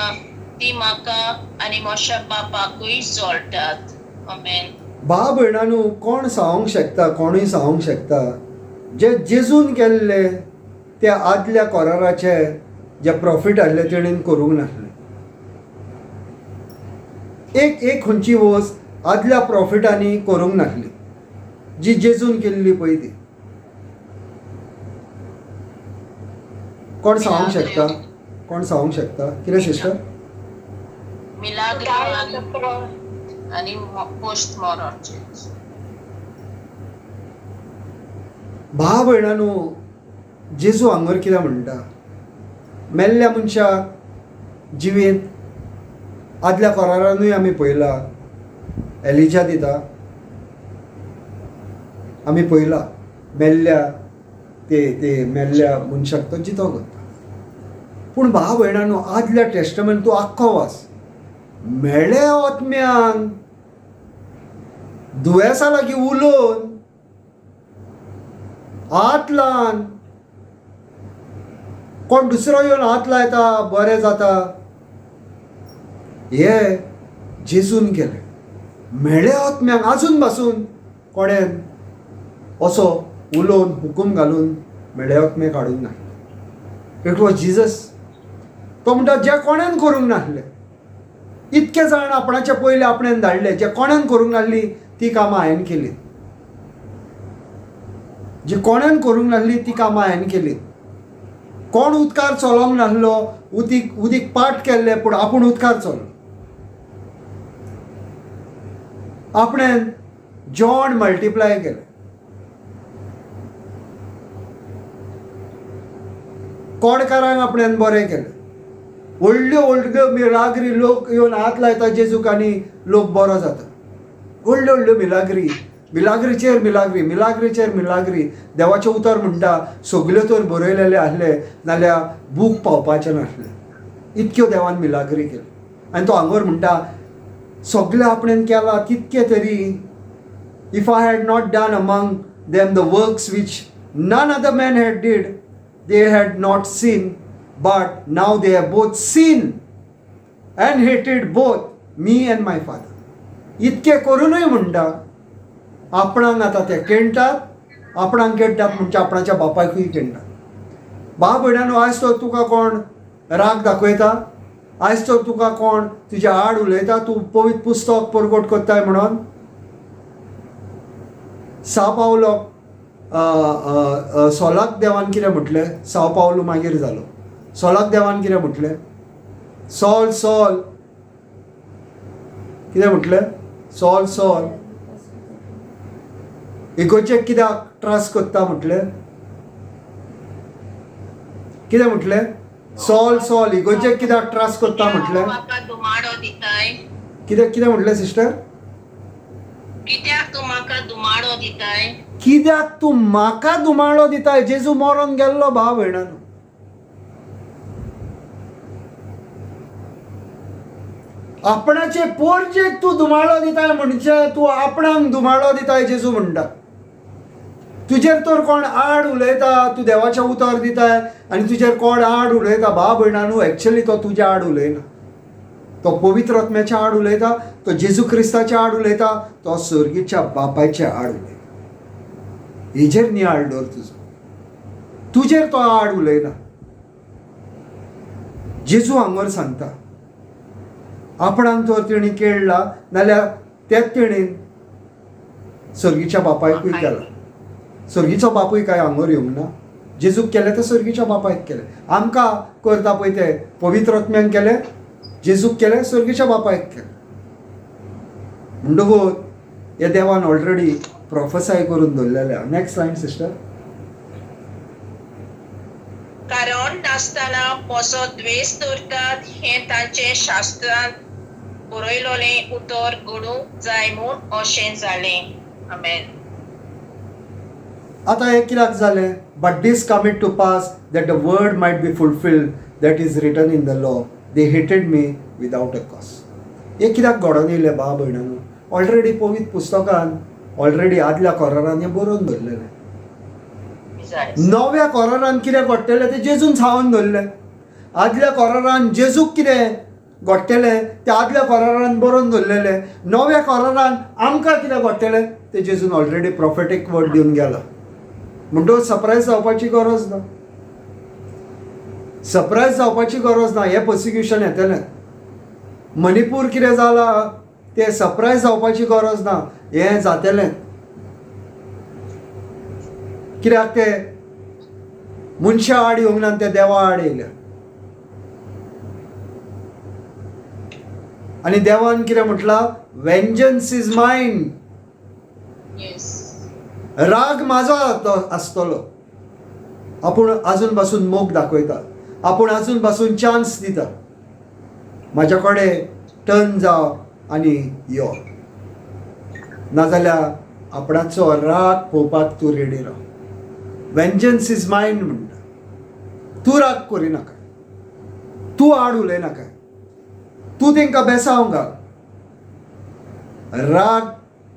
ती म्हाका आनी म्हज्या बापाकूय जोडटात. आमेन. भाव भयणांनो, कोण सांगूंक शकता, कोणूय सांगूंक शकता जे जेजून केल्ले ते आदल्या कोराराचे जे प्रॉफीट आसले तेणेन करूंक नासले. एक एक खंयची वस्त आदल्या प्रॉफिटांनी करूंक नासली जी जेजून केल्ली पळय ती. कोण सांगूंक शकता? कोण सांगूंक शकता कितें सिस्टर? मिलाग्रो आनी पोस्ट मॉरचे. भाव भयणांनो, जेजू हांगर कितें म्हणटा, मेल्ल्या मनशाक जिवीत आदल्या कोरारानूय आमी पळयला, एलिजा दिता आमी पळयला, मेल्ल्या ते ते मेल्ल्या मनशाक तो जितो करता. पूण भाव भयणांनो, आदल्या टेस्टमेंट तूं आख्खो वाच, मेळ्ळे आत्म्यान दुयेंसा लागीं उलोवन हात लावन कोण दुसरो येवन हात लायता बरें जाता, हे जेजून केलें. मेळ्ळे आत्म्याक आजून पासून कोणेन असो उलोवन हुकूम घालून मेळ्ळे आत्मे काडूंक ना. It was Jesus. तो म्हणटा जे कोणेन करूंक नासले, इतके जाण आपणाचे पयले आपणेन धाडले, जे कोणेन करूंक नासली ती कामां हांवें केली, जी कोणेन करूंक नासली ती कामां हांवें केली. कोण उदकार चलोंक नासलो, उदीक उदीक पाट केल्लें पूण आपूण उदकार चल्लो. आपणेन जेवण मल्टिप्लाय केलें. कोणकारांक आपणेन बरें केलें. व्हडल्यो व्हडल्यो मिलाग्री, लोक येवन हात लायता जेजूक आनी लोक बरो जाता. व्हडल्यो व्हडल्यो मिलाग्री, मिलाग्रीचेर मिलाग्री, मिलाग्रीचेर मिलाग्री. देवाचें उतर म्हणटा सगल्यो तर बरयलेले आसले नाल्यार बूक पावपाचें नासलें. इतक्यो देवान मिलाग्री केल्यो. आनी तो हांगर म्हणटा सगळें आपणेन केलां तितकें तरी, if I had not done among them the works which none other man had did, they had not seen, but now they have both seen and hated both me and my father. इतकें करुनूय म्हणटा आपणाक आतां ते केणटात, आपणाक केणटात म्हणजे आपणाच्या बापायकूय केणटात. भाव भयणांनो, आयज तर तुका कोण राग दाखयता, आयज तर तुका कोण तुज्या आड उलयता, तूं पवित्र पुस्तक परगट करताय म्हणून. साव पावलो सोलाक देवान कितें म्हटलें, साव पावलो मागीर जालो, सोलाक देवान कितें म्हटलें, सॉल सॉल कितें म्हटलें, सॉल सॉल इगोर्जेक कित्याक त्रास करता म्हटलें, कितें म्हटलें, सॉल सॉल इगोर्जेक कित्याक त्रास करता म्हटलें, कितें कितें म्हटलें सिस्टर, कित्याक तूं म्हाका दुमाडो दिताय, कित्याक तूं म्हाका दुमाडो दिताय. जेजू मरोन गेल्लो भाव भयणांनो. आपणाचे पोरजेक तूं दुमाळो दिताय म्हणजे तूं आपणाक दुमाळो दिताय. जेजू म्हणटा तुजेर तर कोण आड उलयता, तूं देवाचें उतर दिताय आनी तुजेर कोण आड उलयता, भाव भयणांनो, एक्चुअली तो तुज्या आड उलयना, तो पवित्र आत्म्याच्या आड उलयता, तो जेजू क्रिस्ताच्या आड उलयता, तो सर्गीच्या बापायच्या आड उलयता. हेजेर नियाळ दवर तुजो, तुजेर तो आड उलयना. जेजू हांगर सांगता आपणाक तर तेणी केळला नाल्यार तेच तेणेन सर्गीच्या बापायकूय केला. सर्गीचो बापूय काय हांगर येवंक ना, जेजूक केलें तें सर्गीच्या बापायक केलें. आमकां करता पळय तें पवित्र आत्म्यान केलें, जेजूक केलें, सर्गीच्या बापायक केलें. म्हणटकूच हे देवान ऑलरेडी प्रोफेसाय करून दवरलेलें. Next line sister. कारण नासतना म्हजो द्वेस दवरतात हें तांचे शास्त्रांत बरयलोलें उतर घडूंक जाय म्हूण अशें जालें. आमेन. आतां हें कित्याक जालें? But this cometh to pass that the word might be fulfilled that is written in the law, they hated me without a cause. हें कित्याक घडोवन येयलें भाव भयणांनो? ऑलरेडी पवित्र पुस्तकान ऑलरेडी आदल्या कोरारान हें बरोवन दवरलेलें. नव्या कोरारान कितें घडटलें तें जेजून सांगून दवरलें. आदल्या कोरारान जेजूक कितें घडटलें तें आदल्या कोरारान बरोवन दवरलेलें. नव्या कोरारान आमकां कितें घडटलें तें जेजून ऑलरेडी प्रोफेटीक वर्ड दिवन गेला. म्हणटकच सरप्रायज जावपाची गरज ना, सरप्रायज जावपाची गरज ना. हें पर्सिक्युशन येतलें. मणिपूर कितें जालां तें सरप्रायज जावपाची गरज ना, हें जातलें. कित्याक ते मनशां आड येवंक ना, ते देवा आड येयल्या. आनी देवान कितें म्हटलां, वेंजन्स is mine, राग म्हाजो आसतलो. आपूण आजून पासून मोग दाखयता, आपूण आजून पासून चान्स दिता. म्हाज्या कडेन टर्न जा आनी यो, नाजाल्यार आपणाचो राग पळोवपाक तूं रेडी राव. वेंजन्स is मायन म्हणटा, तूं राग करिनाका, तूं आड उलयनाका, तूं तांकां बेसांव घाल. राग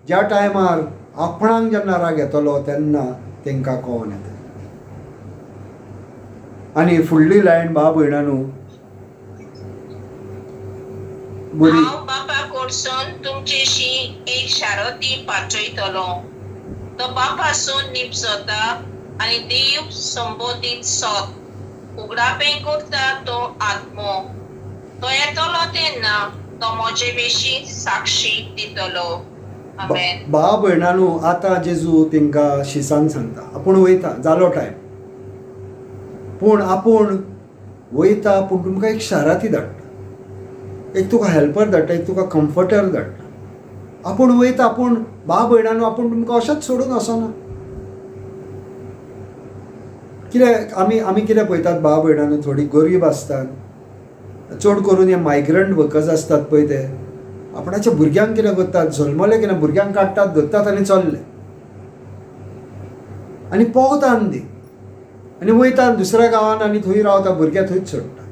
ज्या टायमार आपणाक जेन्ना राग येतलो तेन्ना तांकां कळोन येता. आनी फुडली लायन भाव भयणानू बरी. हांव बापा कडसून तुमचेशी एक शारती पाठयतलो, तो बापासून निपजता आनी देव संबोधीत सत उगडापें करता तो आत्मो, तो येतलो तेन्ना तो म्हजे विशीं साक्षी दितलो. आमेन. भाव भयणानू, आतां जेजू तांकां शिसान सांगता आपूण वयता, जालो टायम, पूण आपूण वयता, पूण तुमकां एक शाराती धाडटा, एक तुका हेल्पर धाडटा, एक तुका कम्फर्टर धाडटा. आपूण वयता, पूण भाव भयणानू आपूण तुमकां अशेंच सोडून वचना. कितें आमी कितें पळयतात भाव भयणानू, थोडीं गरीब आसतात, चड करून हे मायग्रंट वर्कर्स आसतात पळय, ते आपणाच्या भुरग्यांक कितें करतात, जल्मले कितें भुरग्यांक काडटात, धरतात आनी चल्ले आनी पोवतात दी आनी वयतात दुसऱ्या गांवान आनी थंय रावता, भुरग्याक थंयच सोडटा.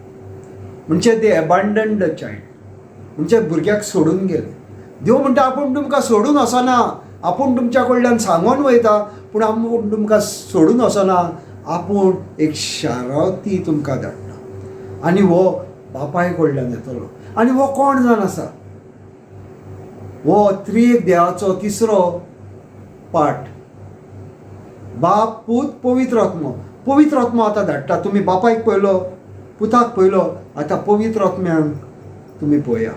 म्हणजे दे एबांडन the child, म्हणजे भुरग्याक सोडून गेले. देव म्हणटा आपूण तुमकां सोडून वचना, आपूण तुमच्या कडल्यान सांगून वयता, पूण आपूण तुमकां सोडून वचना, आपूण एक शारावती तुमकां धाडटा आनी हो बापाय कडल्यान येतलो. आनी हो कोण जावन आसा? हो त्रिएक देवाचो तिसरो पाट, बाप पूत पवित्र आत्मो. पवित्र आत्मो आतां धाडटा. तुमी बापायक पळयलो, पुताक पळयलो, आतां पवित्र आत्म्याक तुमी पळया.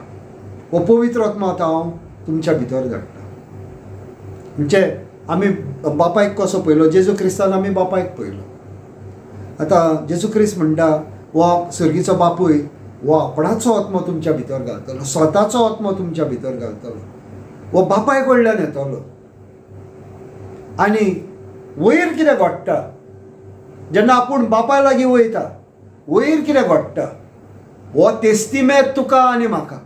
हो पवित्र आत्मो आतां हांव तुमच्या भितर धाडटा. म्हणजे आमी बापायक कसो पळयलो, जेजू क्रिस्तान आमी बापायक पळयलो. आतां जेजू क्रिस्त म्हणटा हो सर्गीचो बापूय हो आपणाचो आत्मो तुमच्या भितर घालतलो, स्वताचो आत्मो तुमच्या भितर घालतलो, हो बापाय कडल्यान येतलो. आनी वयर कितें घडटा जेन्ना आपूण बापाय लागीं वयता, वयर कितें घडटा, हो तेस्तिमेत तुका आनी म्हाका.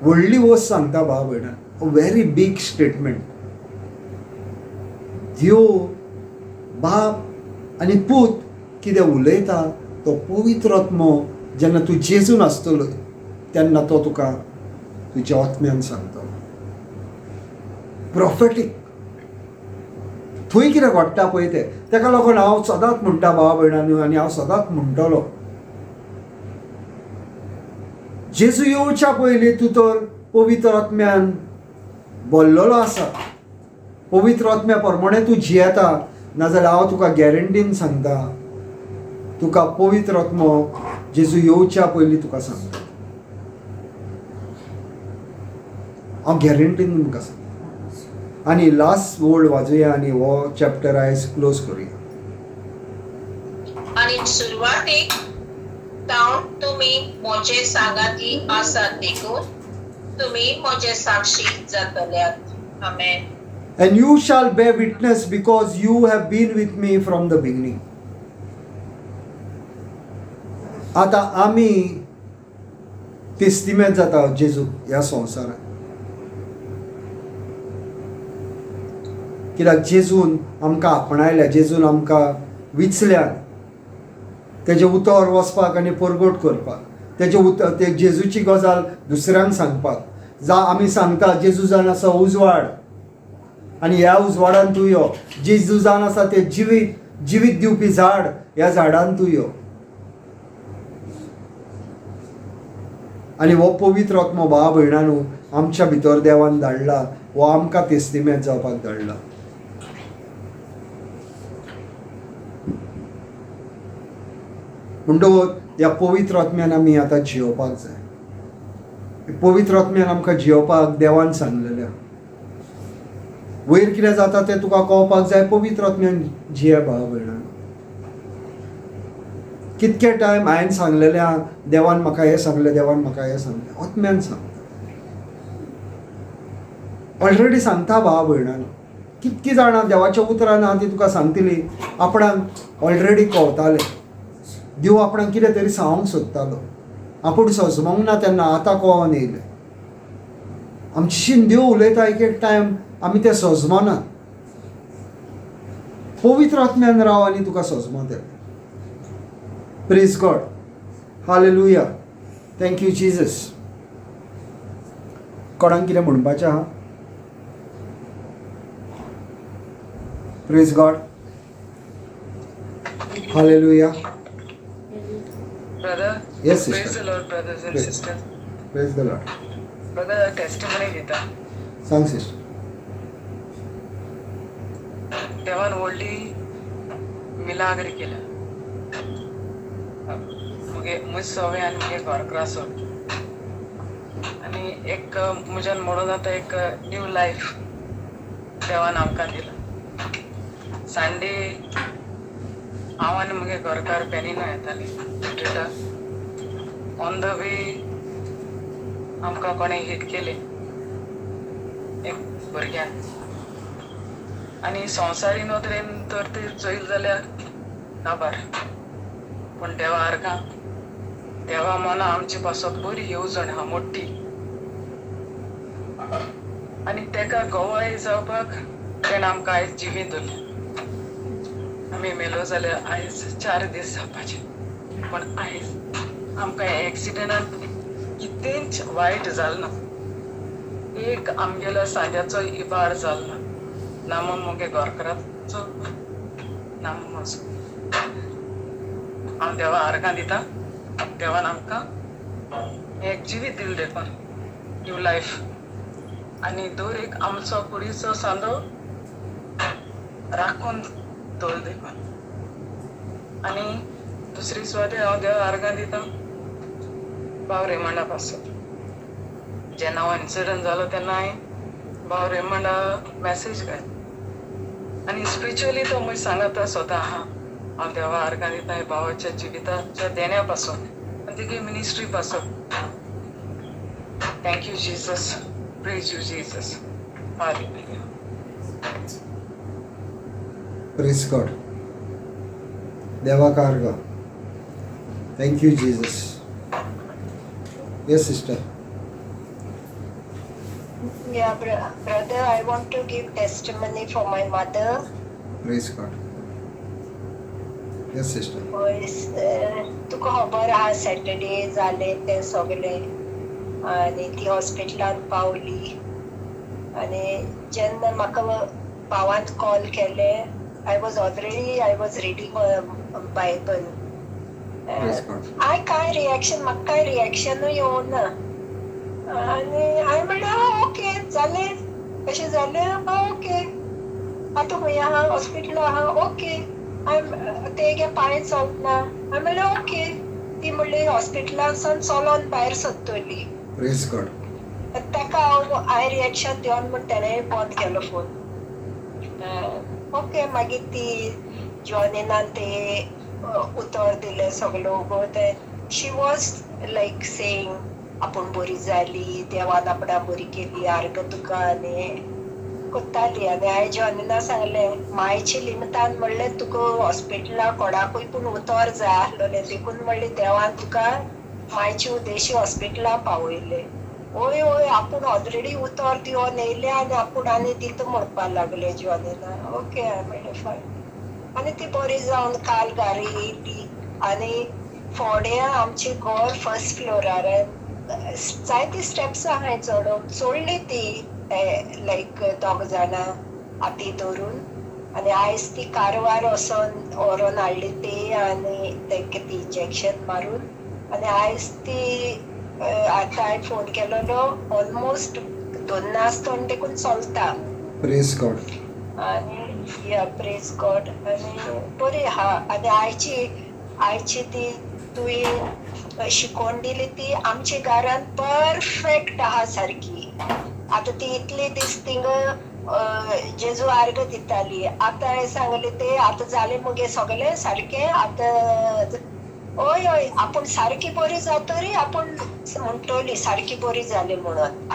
व्हडली वस्त सांगता भाव भयणा, अ व्हेरी बीग स्टेटमेंट. देव बाप आनी पूत कितें उलयता तो पवित्र आत्मो जेन्ना तूं जेजून आसतलो तेन्ना तो तुका तुज्या आत्म्यान सांगतलो. प्रोफेटीक थंय कितें घडटा पळय तें. तेका लागून हांव सदांच म्हणटा भाव भयणांनी, आनी हांव सदांच म्हणटलो, जेजू येवच्या पयलीं तूं तर पवित्र आत्म्यान बोल्लेलो आसा, पवित्र आत्म्या प्रमाणे तूं जियेता, नाजाल्यार हांव तुका गॅरंटीन सांगता, तुका पवित्र आत्मो जेजू येवच्या पयलीं तुका सांगता, हांव गॅरंटीन तुमकां सांगता. आनी लास्ट वर्ड वाजोवया आनी हो चॅप्टर आयज क्लोज करुया. आनी सुरवातेक तावन तुमी म्हजे सांगाती आसात देखून तुमी म्हजे साक्षी जातल्यात. आमेन. And you shall bear witness because you have been with me from the beginning. आतां आमी तेस्तिमेत जाता जेजू ह्या संवसारांत, कित्याक जेजून आमकां आपणायल्या, जेजून आमकां विचल्यान तेजें उतर वचपाक आनी परगट करपाक, तेजें उतर ते जेजूची गजाल दुसऱ्यांक सांगपाक. जा आमी सांगता जेजू जावन आसा उजवाड आनी ह्या उजवाडान तूं यो, जेजू जावन आसा तें जिवीत, जिवीत दिवपी झाड, ह्या झाडान तूं यो. आनी हो पवित्र आत्मो भाव भयणानू आमच्या भितर देवान धाडला, हो आमकां तेस्तिमेत जावपाक धाडला. म्हणटकूच ह्या पवित्र आत्म्यान आमी आतां जियोवपाक जाय. पवित्र आत्म्यान आमकां जियोवपाक देवान सांगलेलें. वयर कितें जाता तें तुका कळपाक जाय, पवित्र आत्म्यान जिये भाव भयणान. कितके टायम हांवें सांगलेलें आहा, देवान म्हाका हें सांगलें, देवान म्हाका हें सांगलें, आत्म्यान सांगता, ऑलरेडी सांगता भाव भयणान. कितकी जाणां देवाच्या उतरां ना ती तुका सांगतली, आपणाक ऑलरेडी कळतालें देव आपणाक कितें तरी सांगूंक सोदतालो, आपूण सजमोंक ना तेन्ना आतां कळोन येयलें. आमच्याशीन देव उलयता एक एक टायम आमी तें सजमनात. पवित्र आत्म्यान राव आनी तुका सजमतलें. Praise God, hallelujah, thank you Jesus. कोणाक कितें म्हणपाचें आहा? Praise God, hallelujah. Brother, Yes, sister. Praise the Lord, brothers and Praise. sisters. Praise the Lord. Brother, testimony दिता. सांग सिस्टर. देवान व्हडली मिलाग्र केल्या. मुगे म्हज सवय आनी मुगे घरक्रासो आनी एक म्हज्यान म्हणून आतां एक न्यू लायफ देवान आमकां दिला. संडे हांव आनी मुगे घरकार पेनिनो येताली रिट्रीटाक. ऑन the way आमकां कोणें हिट केलें एक भुरग्यान. आनी संवसारी नदरेन तर ते चोयल जाल्यार काबार, पूण देवा आर्गां देवा मना आमचे पासत बरी येवजण आहा मोठी. आनी तेका गवाय जावपाक तेणें आमकां आयज जिवीं दवरलें. आमी मेलो जाल्यार आयज 4 दीस जावपाचे, पूण आयज आमकां एक्सिडंटान कितेंच वायट जालें ना. एक आमगेल्या सांद्याचो इबाड जालो ना, ना म्हूण मुगे घरकाराचो ना म्हूण म्हजो. हांव देवा आर्गां दिता, देवान आमकां एक जिवीत दिलें देखून न्यू लायफ. आनी दर एक आमचो कुडीचो सांदो राखून दवर देखून. आनी दुसरी सुवातेर हांव देवा आर्गां दिता भाव रेमंडा पासून. जेन्ना हो इन्सिडंट जालो तेन्ना हांवें भाव रेमंडा मॅसेज घाली आनी स्पिरिच्युअली तो म्हज सांगता स्वता आहा. हांव देवा आर्गां दिता भावाच्या जिविताच्या देण्या पासून आनी तेगे मिनिस्ट्री पासून. Thank you Jesus, praise you Jesus. Hallelujah. Praise God, देवाक आर्गां. Thank you Jesus. Yes sister. Yeah, brother, I want to give testimony for my mother. Praise God. Yes sister. तुका खबर आहा सॅटर्डे जालें तें सगळें आनी ती हॉस्पिटलान पावली. आनी जेन्ना म्हाका भावान कॉल केले, I was reading Bible. Praise God. हांवें कांय रिएक्शन, म्हाका कांय रिएक्शनूय येवना. आनी हांवें म्हणलें ओके जालें, अशें जालें, ओके आतां खंय आहा, हॉस्पिटल आहा, ओके. हांवें तेगे पांय चलना, हांवें म्हणलें ओके. ती म्हणली हॉस्पिटलांसान चलोन भायर सरतली. Praise God. ताका हांव हांवें रिएक्शन दिवन म्हूण तेणें बंद केलो फोन. ओके, मागीर ती जॉनिनान ते उतर दिलें सगळो गो. ते शी वॉज लायक सेईंग आपूण बरी जाली, देवान आपणाक बरी केली, आर्ग तुका, आनी कोत्ताली. आनी हांवें जॉनिना सांगलें मायचे लिमितान म्हणलें तुका हॉस्पिटलाक कोणाकूय पूण उतर जाय आसलोलें, देखून म्हणलें देवान तुका मायचे उद्देशी हॉस्पिटलाक पावयलें. ओय ओय आपूण ऑलरेडी उतर दिवन येयलें आनी आपूण आनी दिता म्हणपाक लागलें जॉनिना. ओके, हांवें म्हणलें फायन. आनी ती बरी जावन काल घारी येयली. आनी फोंड्या आमचें घर फर्स्ट फ्लोरार, जायती स्टेप्स आहाय चडोवंक, चडली ती लायक दोग जाणां हाती धरून. आनी आयज ती कारवार वचोन व्हरोन हाडली ती आनी तेंका ती इंजेक्शन मारून. आनी आयज ती आतां हांवें फोन केलेलो ऑलमोस्ट 2 नास देखून चलता. Praise God. आनी या प्रेज गॉड. आनी बरी आहा. आनी आयची आयची ती तुवें शिकोवन दिली ती आमच्या घरान परफेक्ट आहा सारकी. आतां ती इतले दीस थिंगा जेजू आर्ग दिताली, आतां हांवें सांगलें ते आतां जालें मुगे सगळें सारकें. आतां हय हय आपूण सारकी बरी जातरी आपूण म्हणटली सारकी बरी जाली म्हणून.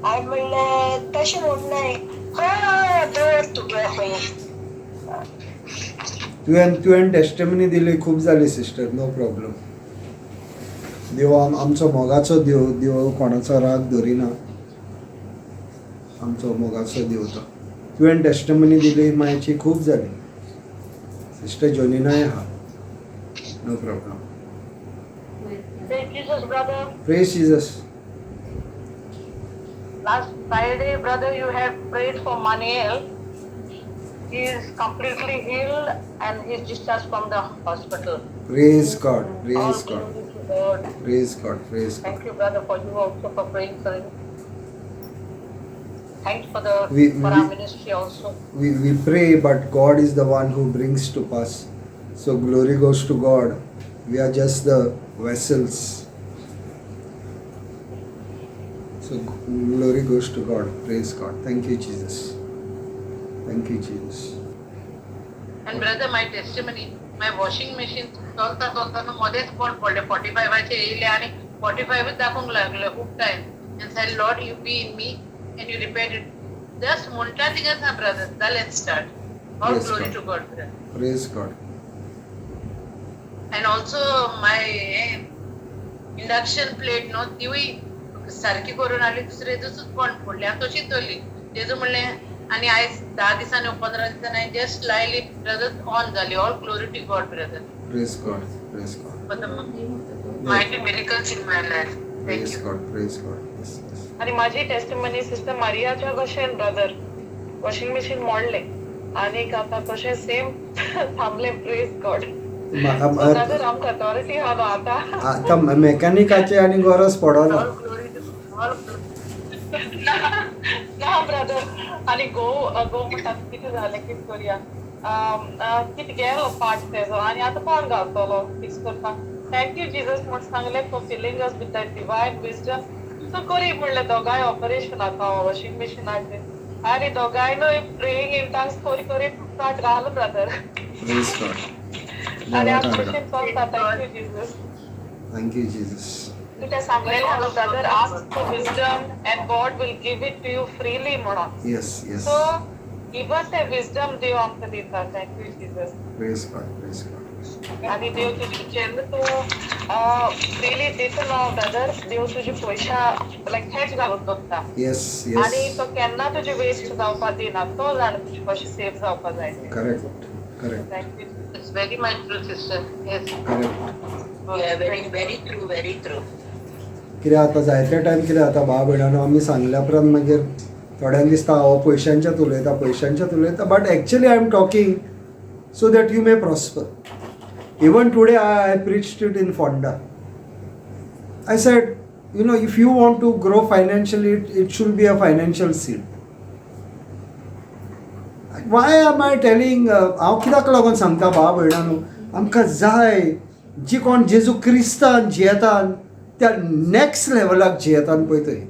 हांवें म्हणलें तशें म्हणनाय, हय दवर तुगे खंय. तुवें टेस्टिमनी दिली, खूब जाली सिस्टर, नो प्रॉब्लम. देव आमचो मोगाचो देव, देव कोणाचो राग धरिना, आमचो मोगाचो देव तो. तुवें टेस्टिमनी दिली मायची, खूब जाली. सिस्टर जोनिनाय आहा, no problem. Praise Jesus, brother. Praise Jesus. Last Friday, brother, you have prayed for Maniel. He is completely healed and he is discharged from the hospital. Praise God, All praise God, glory to God. Praise God, praise God. Thank you, brother, for you also for praying for him. Thanks for the for our ministry also. We pray, but God is the one who brings to pass. So glory goes to God. We are just the vessels. So glory goes to God. Praise God. Thank you, Jesus. Thank you, Jesus. And brother, my testimony, my washing machine चलता चलता न्हू मदेंच बंद पडलें. 45 येयलें आनी 45 दाखोवंक लागलें खूब time. And said, Lord, you be in me and you repair it. Just म्हणटा थिंगाच ना ब्रदर, जालें start. All Yes, glory God. to God, brother. Praise God. And also my induction plate न्हू तिवूय सारकी करून हाडली, दुसरे दिसूच बंद पडली आनी तशीच दवरली. तेजो म्हणलें आनी आयज 10 दिसांनी 15 दिसांनी हांवें जस्ट लायली ब्रदर, ऑन जाली. All glory to God, brother. Praise God. Praise God. For the mighty miracles in my life. Thank Praise you. God. Praise God. Yes, yes. आणि माझी टेस्टिमनी सिस्टर मारियाच्या भशेन ब्रदर, वॉशिंग मशीन मोडलें आनीक आतां तशें सेम थांबलें. Praise God. Brother, आमकां अथॉरिटी आहा न्हू आतां. आतां मेकॅनिकाची आनी गरज पडना. All glory to all glory. ना ब्रदर, आनी घोव घोव म्हणटा कितें जालें, कितें करया, कितें गेलो पार्ट तेजो आनी आतां कोण घालतलो फिक्स करपाक. Thank you Jesus म्हूण सांगलें for filling us with that divine wisdom. So करी म्हणलें दोगांय ऑपरेशन आतां वॉशिंग मशिनाचें आनी दोगांयनूय प्रेईंग इन टंग्स करी करी पार्ट घालो ब्रदर. Praise God. आनी देवाक आतां आर्गां. मशीन चलता. Thank you Jesus. Thank you, Jesus. तुवें सांगलेलें आहा brother, ask for wisdom and God will give it to you freely म्हणून. Yes. So इवन ते विजडम देव आमकां दिता. Thank you Jesus. Praise God. Praise God. आनी देव तुजी जेन्ना तूं फ्रीली दिता न्हू ब्रदर, देव तुजी पयशा लायक हेच घालून दवरता. आनी तो केन्ना तुजे वेस्ट जावपा दिना. तो जाणा तुजे कशें सेव जावपा जाय तें. Correct. Correct. Thank you. It's very much true, sister. Yes. Correct. Yeah, very, very true, very true. कितें जाता जायते टायम, कितें जाता भाव भयणांनो, आमी सांगल्या उपरांत मागीर थोड्यांक दिसता हो पयशांचेच उलयता, पयशांचेच उलयता, but actually I am talking so that you may prosper. Even today I preached it in Fonda. I said, if you want to grow financially, it should be a financial seed. Why am I telling? हांव कित्याक लागून सांगता भाव भयणांनो, आमकां जाय जी कोण जेजू क्रिस्तान जियेतान त्या नॅक्स्ट लेवलाक जियेतान पळय थंय,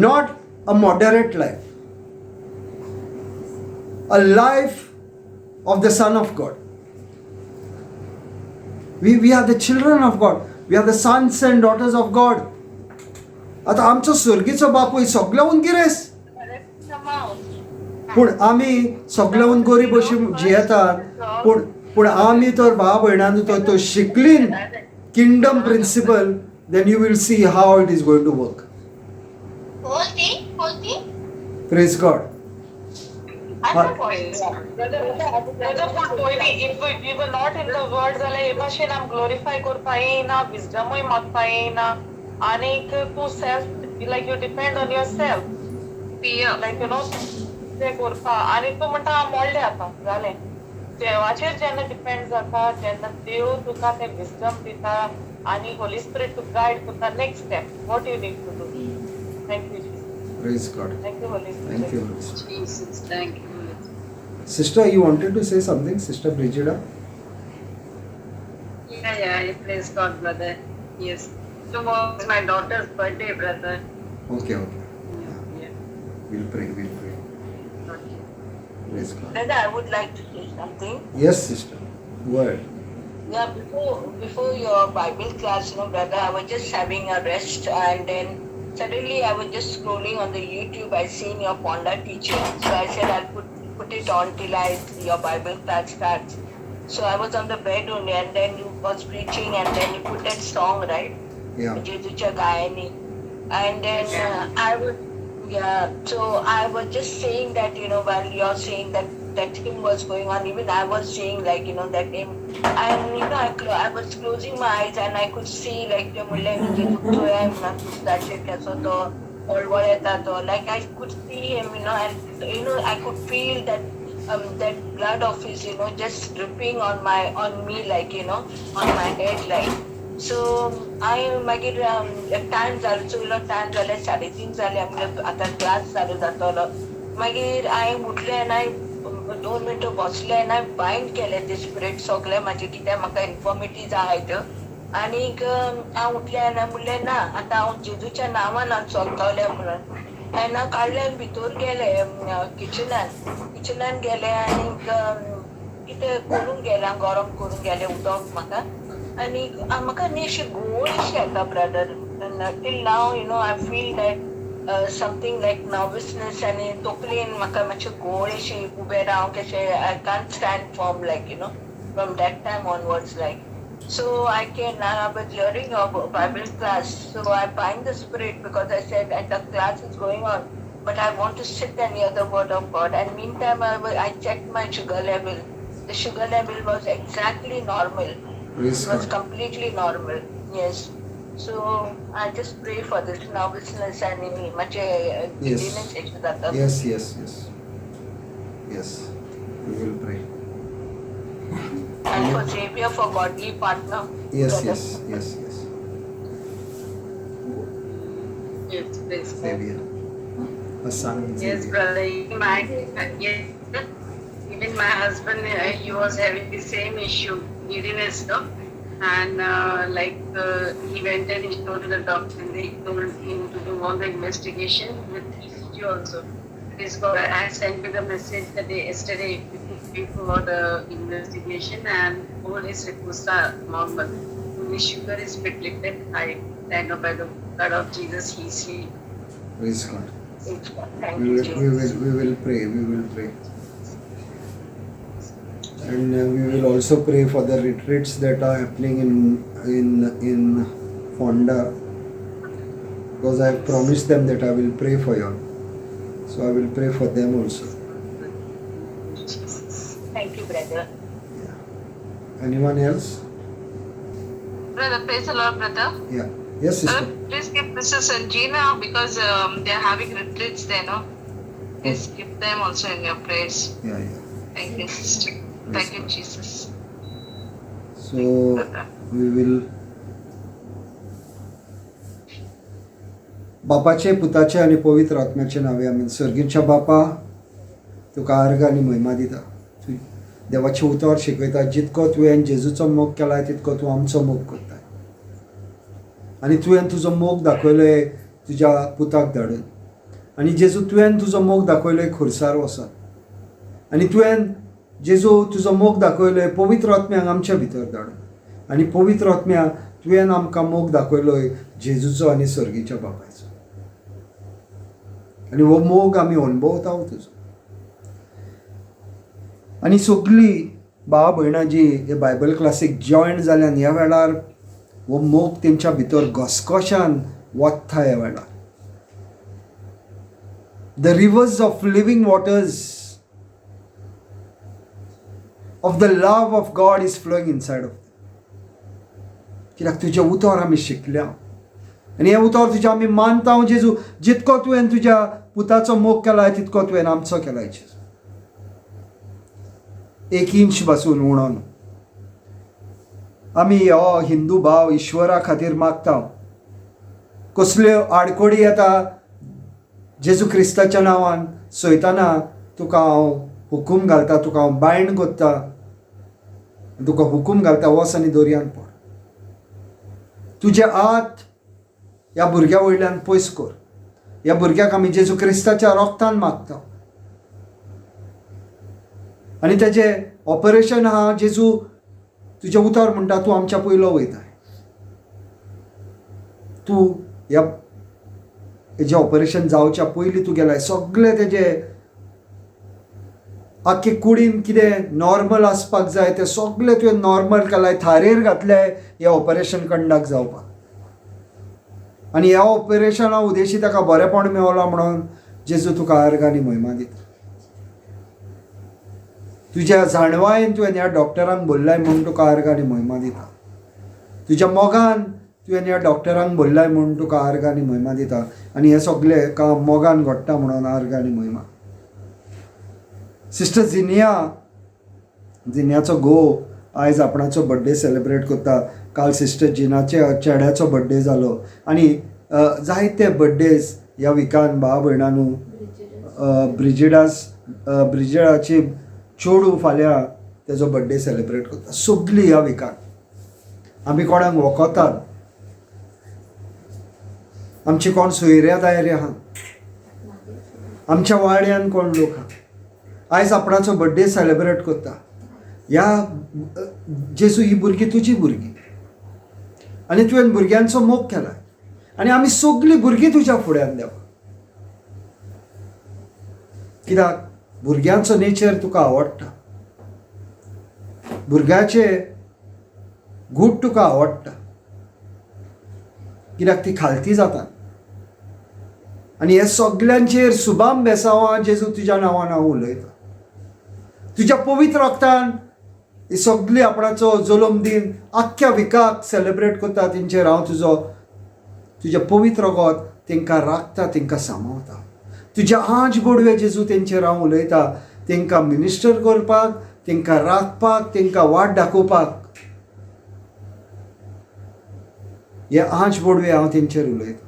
not a moderate life, a life of the Son of God. We are the children of God. We are the sons and daughters of God. आतां आमचो स्वर्गीचो बापूय सगळ्याहून गिरेस्त, पूण आमी सगळ्याहून गरीब अशी जियेतात. पूण आमी तर भाव भयणांनो तो शिकलीन kingdom principle, then you will see how it is going to work. कोणती कोणती? Praise God. Brother, पूण पयलीं if we were not in the word जाल्यार हे भाशेन आम ग्लोरिफाय करपा येयना, विजडमूय मागपा येयना. आनीक तूं self, like you depend on yourself. Fear. Like you know तें करपा आनी तूं म्हणटा हांव मोडलें आतां जालें. देवाचेर जेन्ना डिपेंड जाता, जेन्ना देव तुका तें विजडम दिता आनी होली स्पिरिट तुका गायड करता next step what you need to do. Thank you. Praise God. Thank you, Holy Thank Spirit. You. Jesus, thank you. Sister, you wanted to say something, Sister Brigida? Yeah, praise God, brother. Yes. Tomorrow is my daughter's birthday, brother. Okay. Yeah. We'll pray, we'll pray. Okay. Praise God. Brother, I would like to say something. Yes, sister. Go ahead. Yeah, before your Bible class, brother, I was just having a rest, and then Suddenly I was just scrolling on the YouTube. I seen your Ponda teaching, so I said I'll put it on till I your Bible class starts. So I was on the bed only, and then you was preaching, and then you put that song, right? Yeah. जेजूच्या गायनी. And then I was, yeah, so I was just saying that, you know, while you're saying that that hymn was going on, even I was saying, like, you know, that hymn. And, you know, I was closing my eyes and I could see, like, ते म्हणले जेजू चोया म्हणून क्रुसाचेर कसो तो वळवळ तो, like, I could see him, you know, and, you know, I could feel that that blood of his, you know, just dripping on my, on me, like, you know, on my head, like. So हांवें मागीर टायम जालो, चोयलो टायम जाले 3:30 जाले, म्हणल्यार आतां क्लास चालू जातलो. मागीर हांवें उठलें आनी हांवें 2 मिनटां बसलें आनी हांवें बायंड केलें ते स्पिरीट सगळें म्हाजें कित्याक म्हाका इन्फॉर्मिटीज आहाय त्यो. आनीक हांव उठलें आनी म्हणलें ना आतां हांव जेजूच्या नांवान हांव चलतलें म्हणून. आनी हांव काडलें आनी भितर गेलें किचनान. किचनान गेलें आनीक कितें करूंक गेलें, गरम करूंक गेलें उदक म्हाका. आनी म्हाका न्ही अशी घुंवळ अशी येता brother. Till now, you know, I feel that something like nervousness आनी तकलेन म्हाका मातशें घुंवळ अशी उबें रावंक कशें, I can't stand firm, like, you know, from that time onwards, like. So I can, I was hearing your Bible class, so I bind the spirit because I said and the class is going on, but I want to sit and hear the word of God. And meantime, I checked my sugar level. The sugar level was exactly normal. Praise It was God. completely normal. Yes. So I just pray for this nervousness and much Yes. dizziness issue जाता. Yes, yes, yes. Yes. We will pray. And for Xavier, for godly partner. Yes, Brother. yes, yes, yes. Yes, please. Xavier. Hassan Yes, Xavier. brother. Yes, even my husband, he was having the same issue, giddiness, no? And he went and he told the doctor, and they told him to do all the investigation with ECG also. Please God, I sent you the message that day, yesterday for the investigation, and all his reports are normal. Only sugar is bit little high. I know by the blood of Jesus he is healed. Praise God. Thank We you, will, we Jesus. will, we will pray. We will pray. And we will also pray for the retreats that are happening in Fonda, because I have promised them that I will pray for you. So I will pray for them also. Thank you, brother. Yeah. Anyone else? Brother, praise the Lord, brother. Yeah. Yes, sister. Please give Mrs. Sanjina because they are having retreats there, no? Please keep them also in your prayers. Yeah, yeah. Thank you, sister. Praise Thank you, God. Jesus. So we will बापाचे पुताचे आनी पवित्र आत्म्याचे नावे आमी. सर्गीच्या बापा, तुका आर्ग आनी म्हयमा दिता. तूं देवाचें उतर शिकयता. जितको तुवें जेजूचो मोग केला तितको तूं आमचो मोग करता आनी तुवें तुजो मोग दाखयलो तुज्या पुताक धाडून. आनी जेजू तुवें तुजो मोग दाखयलो खुर्सार वचोन आनी तुवें जेजू तुजो मोग दाखयलो पवित्र आत्म्याक आमच्या भितर धाडून. आनी पवित्र आत्म्या तुवें आमकां मोग दाखयलो जेजूचो आनी सर्गीच्या बापायचो. आनी हो मोग आमी अणभवता तुजो. आनी सगळीं भाव भयणां जी हे बायबल क्लासीक जॉयन जाल्यान ह्या वेळार हो मोग तेंच्या भितर घसघश्यान वता ह्या वेळार. The rivers of living waters of the love of God is flowing inside of. कित्याक तुजें उतर आमी शिकल्या आनी हें उतर तुजें आमी मानता जेजू. जितको तुवें तुज्या पुताचो मोग केला तितको तुवें आमचो केला जेजू. एक इंच पासून उणो न्हू. आमी हो हिंदू भाव ईश्वरा खातीर मागता. कसल्यो आडकोडी येता जेजू क्रिस्ताच्या नांवान सयताना तुका हांव हुकूम घालता, तुका हांव बायंड कोत्ता, तुका हुकूम घालता वच आनी दर्यान पड. तुजे हात ह्या भुरग्या वयल्यान पयस कर. ह्या भुरग्याक आमी जेजू क्रिस्ताच्या रोगतान मागता. आनी तेजें ऑपरेशन आहा जेजू तुजें उतर म्हणटा तूं आमच्या पयलो वयताय. तूं ह्या हेजें ऑपरेशन जावच्या पयलीं तूं गेलाय, सगळें तेजें आख्खे कुडीन कितें नॉर्मल आसपाक जाय तें सगळें तुवें नॉर्मल केलाय, थारेर घातलें हें ऑपरेशन कंडक्ट जावपाक. आनी ह्या ऑपरेशना उद्देशी ताका बरेंपण मेवलां म्हणून जेजू तुका आर्ग आनी म्हयमा दिता. तुज्या जाणवायेन तुवें ह्या डॉक्टरांक बोल्लाय म्हूण तुका आर्ग आनी म्हयमा दिता. तुज्या मोगान तुवें ह्या डॉक्टरांक बोल्लाय म्हूण तुका आर्ग आनी म्हयमा दिता. आनी हें सगळें काम मोगान घडटा म्हणून आर्ग आनी म्हयमा. सिस्टर जिनिया, जिनियाचो घोव आयज आपणाचो बड्डे सेलेब्रेट करता. काल सिस्टर जिनाच्या चेड्याचो बड्डे जालो. आनी जायते बड्डेज ह्या विकान भाव भयणानू, ब्रिजिडाची चेडूं फाल्यां तेजो बड्डे सेलेब्रेट करता. सगळीं ह्या विकान आमी कोणाक वखतात, आमची कोण सोयऱ्या दायऱ्या आहा, आमच्या वाड्यान कोण लोक आहा, आयज आपणाचो बड्डे सेलेब्रेट करता. ह्या जेजू ही भुरगीं तुजी भुरगीं आनी तुवें भुरग्यांचो मोग केला आनी आमी सगळीं भुरगीं तुज्या फुड्यान देवा. कित्याक भुरग्यांचो नेचर तुका आवडटा, भुरग्याचे गूट तुका आवडटा, कित्याक ती खालती जाता. आनी हे सगल्यांचेर सुबाम बेसांवां जेजू तुज्या नांवान हांव उलयतां. तुज्या पवित्र रक्तान ही सगळी आपणाचो जल्म दिन आख्ख्या विकाक सेलेब्रेट करता. तेंचेर हांव तुजो तुजें पवित्र रगत तेंकां राखता, तेंकां सांबाळता. तुज्या आंज बोडवे जेजू तेंचेर हांव उलयतां, तेंकां मिनिस्टर करपाक, तेंकां राखपाक, तेंकां वाट दाखोवपाक हे आंज बोडवे हांव तेंचेर उलयतां.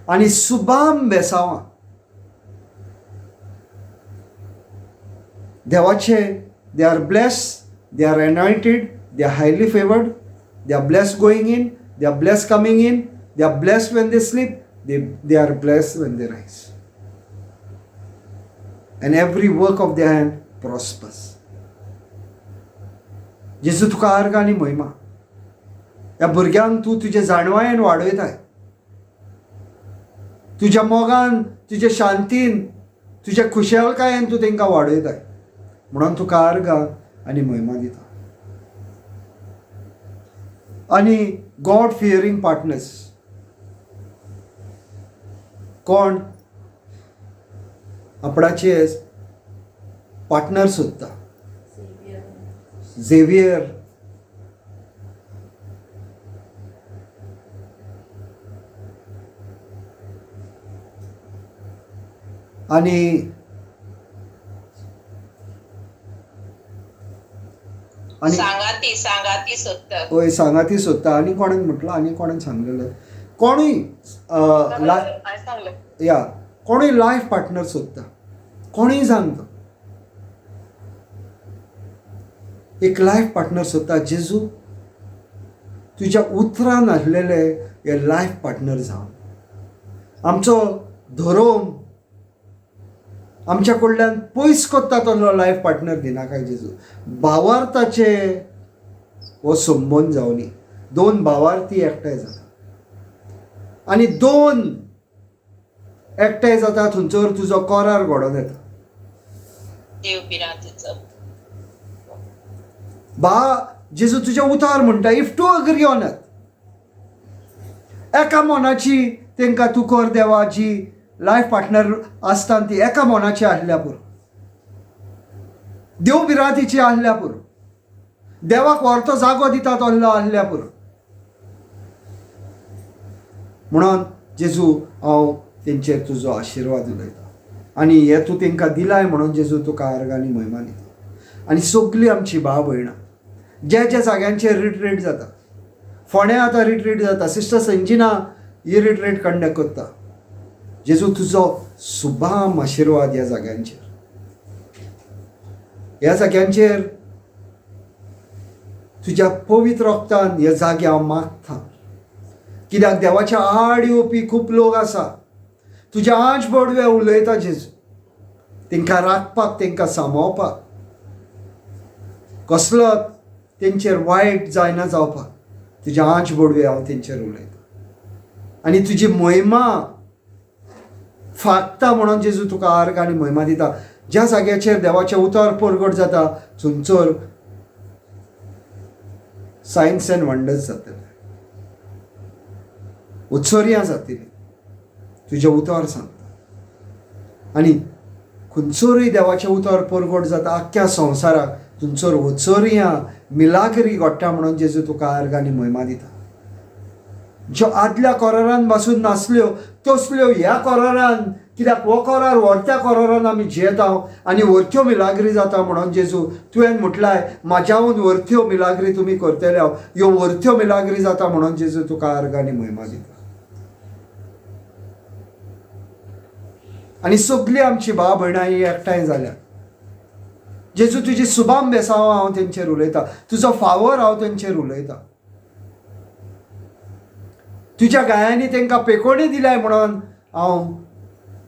आनी सुबाम बेसांवां देवाचे, they are blessed, they are anointed, they are highly favoured, they are blessed going in, they are blessed coming in, they are blessed when they sleep, they are blessed when they rise, and every work of their hand prospers. जेजू तुका आर्ग आनी म्हयमा. ह्या भुरग्यांक तूं तुजे जाणवायेन वाडयताय, तुज्या मोगान, तुज्या शांतीन, तुज्या खुशालकायेन तूं तांकां वाडयताय म्हणून तुका आर्गां आनी म्हयमा दिता. आनी गॉड फियरींग पार्टनर्स कोण आपणाचे पार्टनर सोदता, झेवियर, आनी आनी सांगाती सांगाती सोदतात. हय सांगाती सोदता. आनी कोणें म्हटलां, आनी कोणें सांगलेलें, कोणूय या कोणूय लायफ पार्टनर सोदता, कोणूय सांगता एक लायफ पार्टनर सोदता. जेजू तुज्या उतरान आसलेले हे लायफ पार्टनर जावन आमचो धरोम आमच्या कडल्यान पयस करता तो लायफ पार्टनर दिनाकाय जेजू. भावार्थाचे हो संबंद जावनी, दोन भावार्थी एकठांय जाता आनी दोन एकठांय जाता थंयसर तुजो करार घडोवन येता. देव भिरांतीचो बा जेजू तुजें उतार म्हणटा, if two agree on it, एका मनाची तांकां तूं कर देवा, जी लायफ पार्टनर आसता ती एका मनाची आसल्या पुरो, देव भिरांतीची आसल्या पुरो, देवाक व्हरतो जागो दिता तसलो आसल्या पुरो. म्हणून जेजू हांव तेंचेर तुजो आशिर्वाद उलयता आनी हे तूं तांकां दिलाय म्हणून जेजू तुका आर्गां आनी म्हयमा दिता. आनी सगळीं आमची भाव भयणां ज्या ज्या जाग्यांचेर रिट्रीट जाता, फोंड्या आतां रिट्रीट जाता, सिस्टर संजिना ही रिट्रीट कंडक्ट करता. जेजू तुजो सुभाम आशिर्वाद ह्या जाग्यांचेर, ह्या जाग्यांचेर तुज्या पवित्र रक्तान ह्या जागे हांव मागता. कित्याक देवाच्या आड येवपी खूब लोक आसा, तुज्या आंज बडवे उलयता जेजू, तांकां राखपाक, तांकां सांबाळपाक, कसलो तेंचेर वायट जायना जावपाक तुज्या आंज बडवे हांव तेंचेर उलयता. आनी तुजी महिमा फागता म्हणून जेजू तुका आर्ग आनी महिमा दिता. ज्या जाग्याचेर देवाचें उतर परगट जाता थंयसर सायन्स एंड वंडर्स जातले, उत्सर्यां जातली, तुजें उतर सांगता. आनी खंयसरूय देवाचें उतर परगट जाता आख्ख्या संवसाराक थंयसर उत्सर्यां मिलाग्री घडटा म्हणून जेजू तुका आर्ग आनी महिमा दिता. ज्यो आदल्या कोरारान बसून नासल्यो तसल्यो ह्या कोरारान, कित्याक हो कोरार व्हरत्या कोरारान आमी जियेता आनी व्हरत्यो मिलाग्री जाता म्हणून जेजू तुवें म्हटलाय म्हाज्याहून व्हरत्यो मिलाग्री तुमी करतले, ह्यो व्हरत्यो मिलाग्री जाता म्हणून जेजू तुका आर्ग आनी महिमा दिता. आनी सगळीं आमची भाव भयणां ही एकठांय जाल्या. जेजू तुजी सुबाम बेसांव हांव तेंचेर उलयतां, तुजो फावर हांव तेंचेर उलयतां, तुज्या गायांनी तांकां पेकोणी दिल्याय म्हणून हांव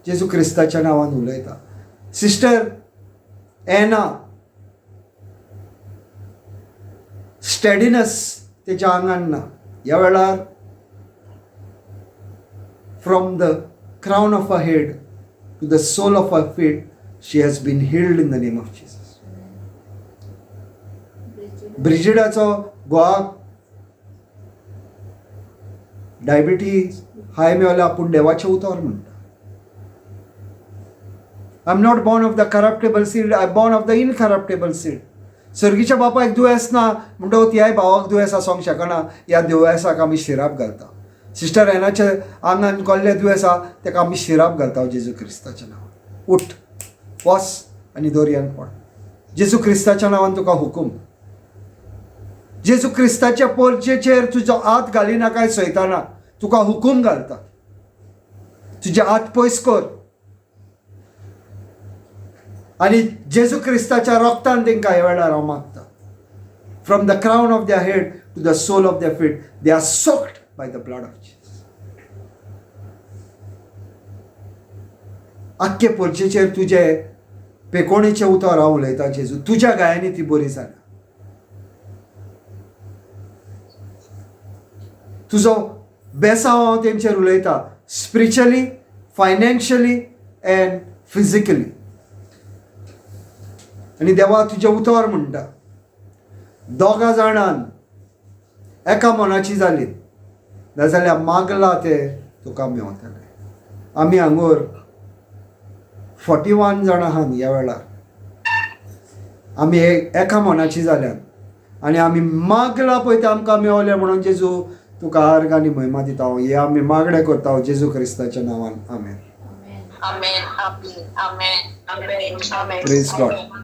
जेजू क्रिस्ताच्या नांवान उलयतां. सिस्टर एना स्टेडिनस तेच्या आंगान ना ह्या वेळार, from the crown of her head to the sole of her feet she has been healed in the name of Jesus. ब्रिजिडाचो गोवाक डायबिटीज हाय मेवल्या, पूण देवाचें उतर म्हणटा, I am not born of the corruptible seed, I am born of the incorruptible seed. सर्गीच्या बापायक दुयेंस ना म्हणटकच ह्याय भावाक दुयेंस आसूंक शकना, ह्या दुयेंसाक आमी शिराप घालता. सिस्टर एनाच्या आंगान कोल्ले दुयेंस आहा तेका आमी शिराप घालता जेजू क्रिस्ताच्या नांवान. उठ, वस आनी दोरयान पड. जेजू क्रिस्ताच्या नांवान तुका हुकूम. जेजू क्रिस्ताच्या पोरचेचेर तुजो हात घालिनाकाय सयताना, तुका हुकूम घालता, तुजे हात पयस कर आनी जेजू क्रिस्ताच्या रोगतान तेंकां ह्या वेळार हांव मागता. From the crown of their head to the sole of their feet they are soaked by the blood of Jesus. आख्खे पोरचेचेर तुजे पेकोणेचें उतर हांव उलयतां जेजू, तुज्या गायांनी ती बरी जाल्या. तुजो बेसांव हांव तेंचेर उलयतां, स्पिरिच्युअली, फायनान्शियली एंड फिजिकली. आनी देवा तुजें उतर म्हणटा, दोगां जाणान एका मनाची जाली नाजाल्यार मागला ते तुका मेवतले. आमी हांगोर 41 जाणां आहात ह्या वेळार, आमी एका मनाची जाल्यात आनी आमी मागला पळय तें आमकां मेवलें म्हणून जेजू तुका आर्ग आनी महिमा दिता. हे आमी मागणें करता जेजू क्रिस्ताच्या नांवान, आमेन. Amen. Amen. Amen. Amen. Praise God.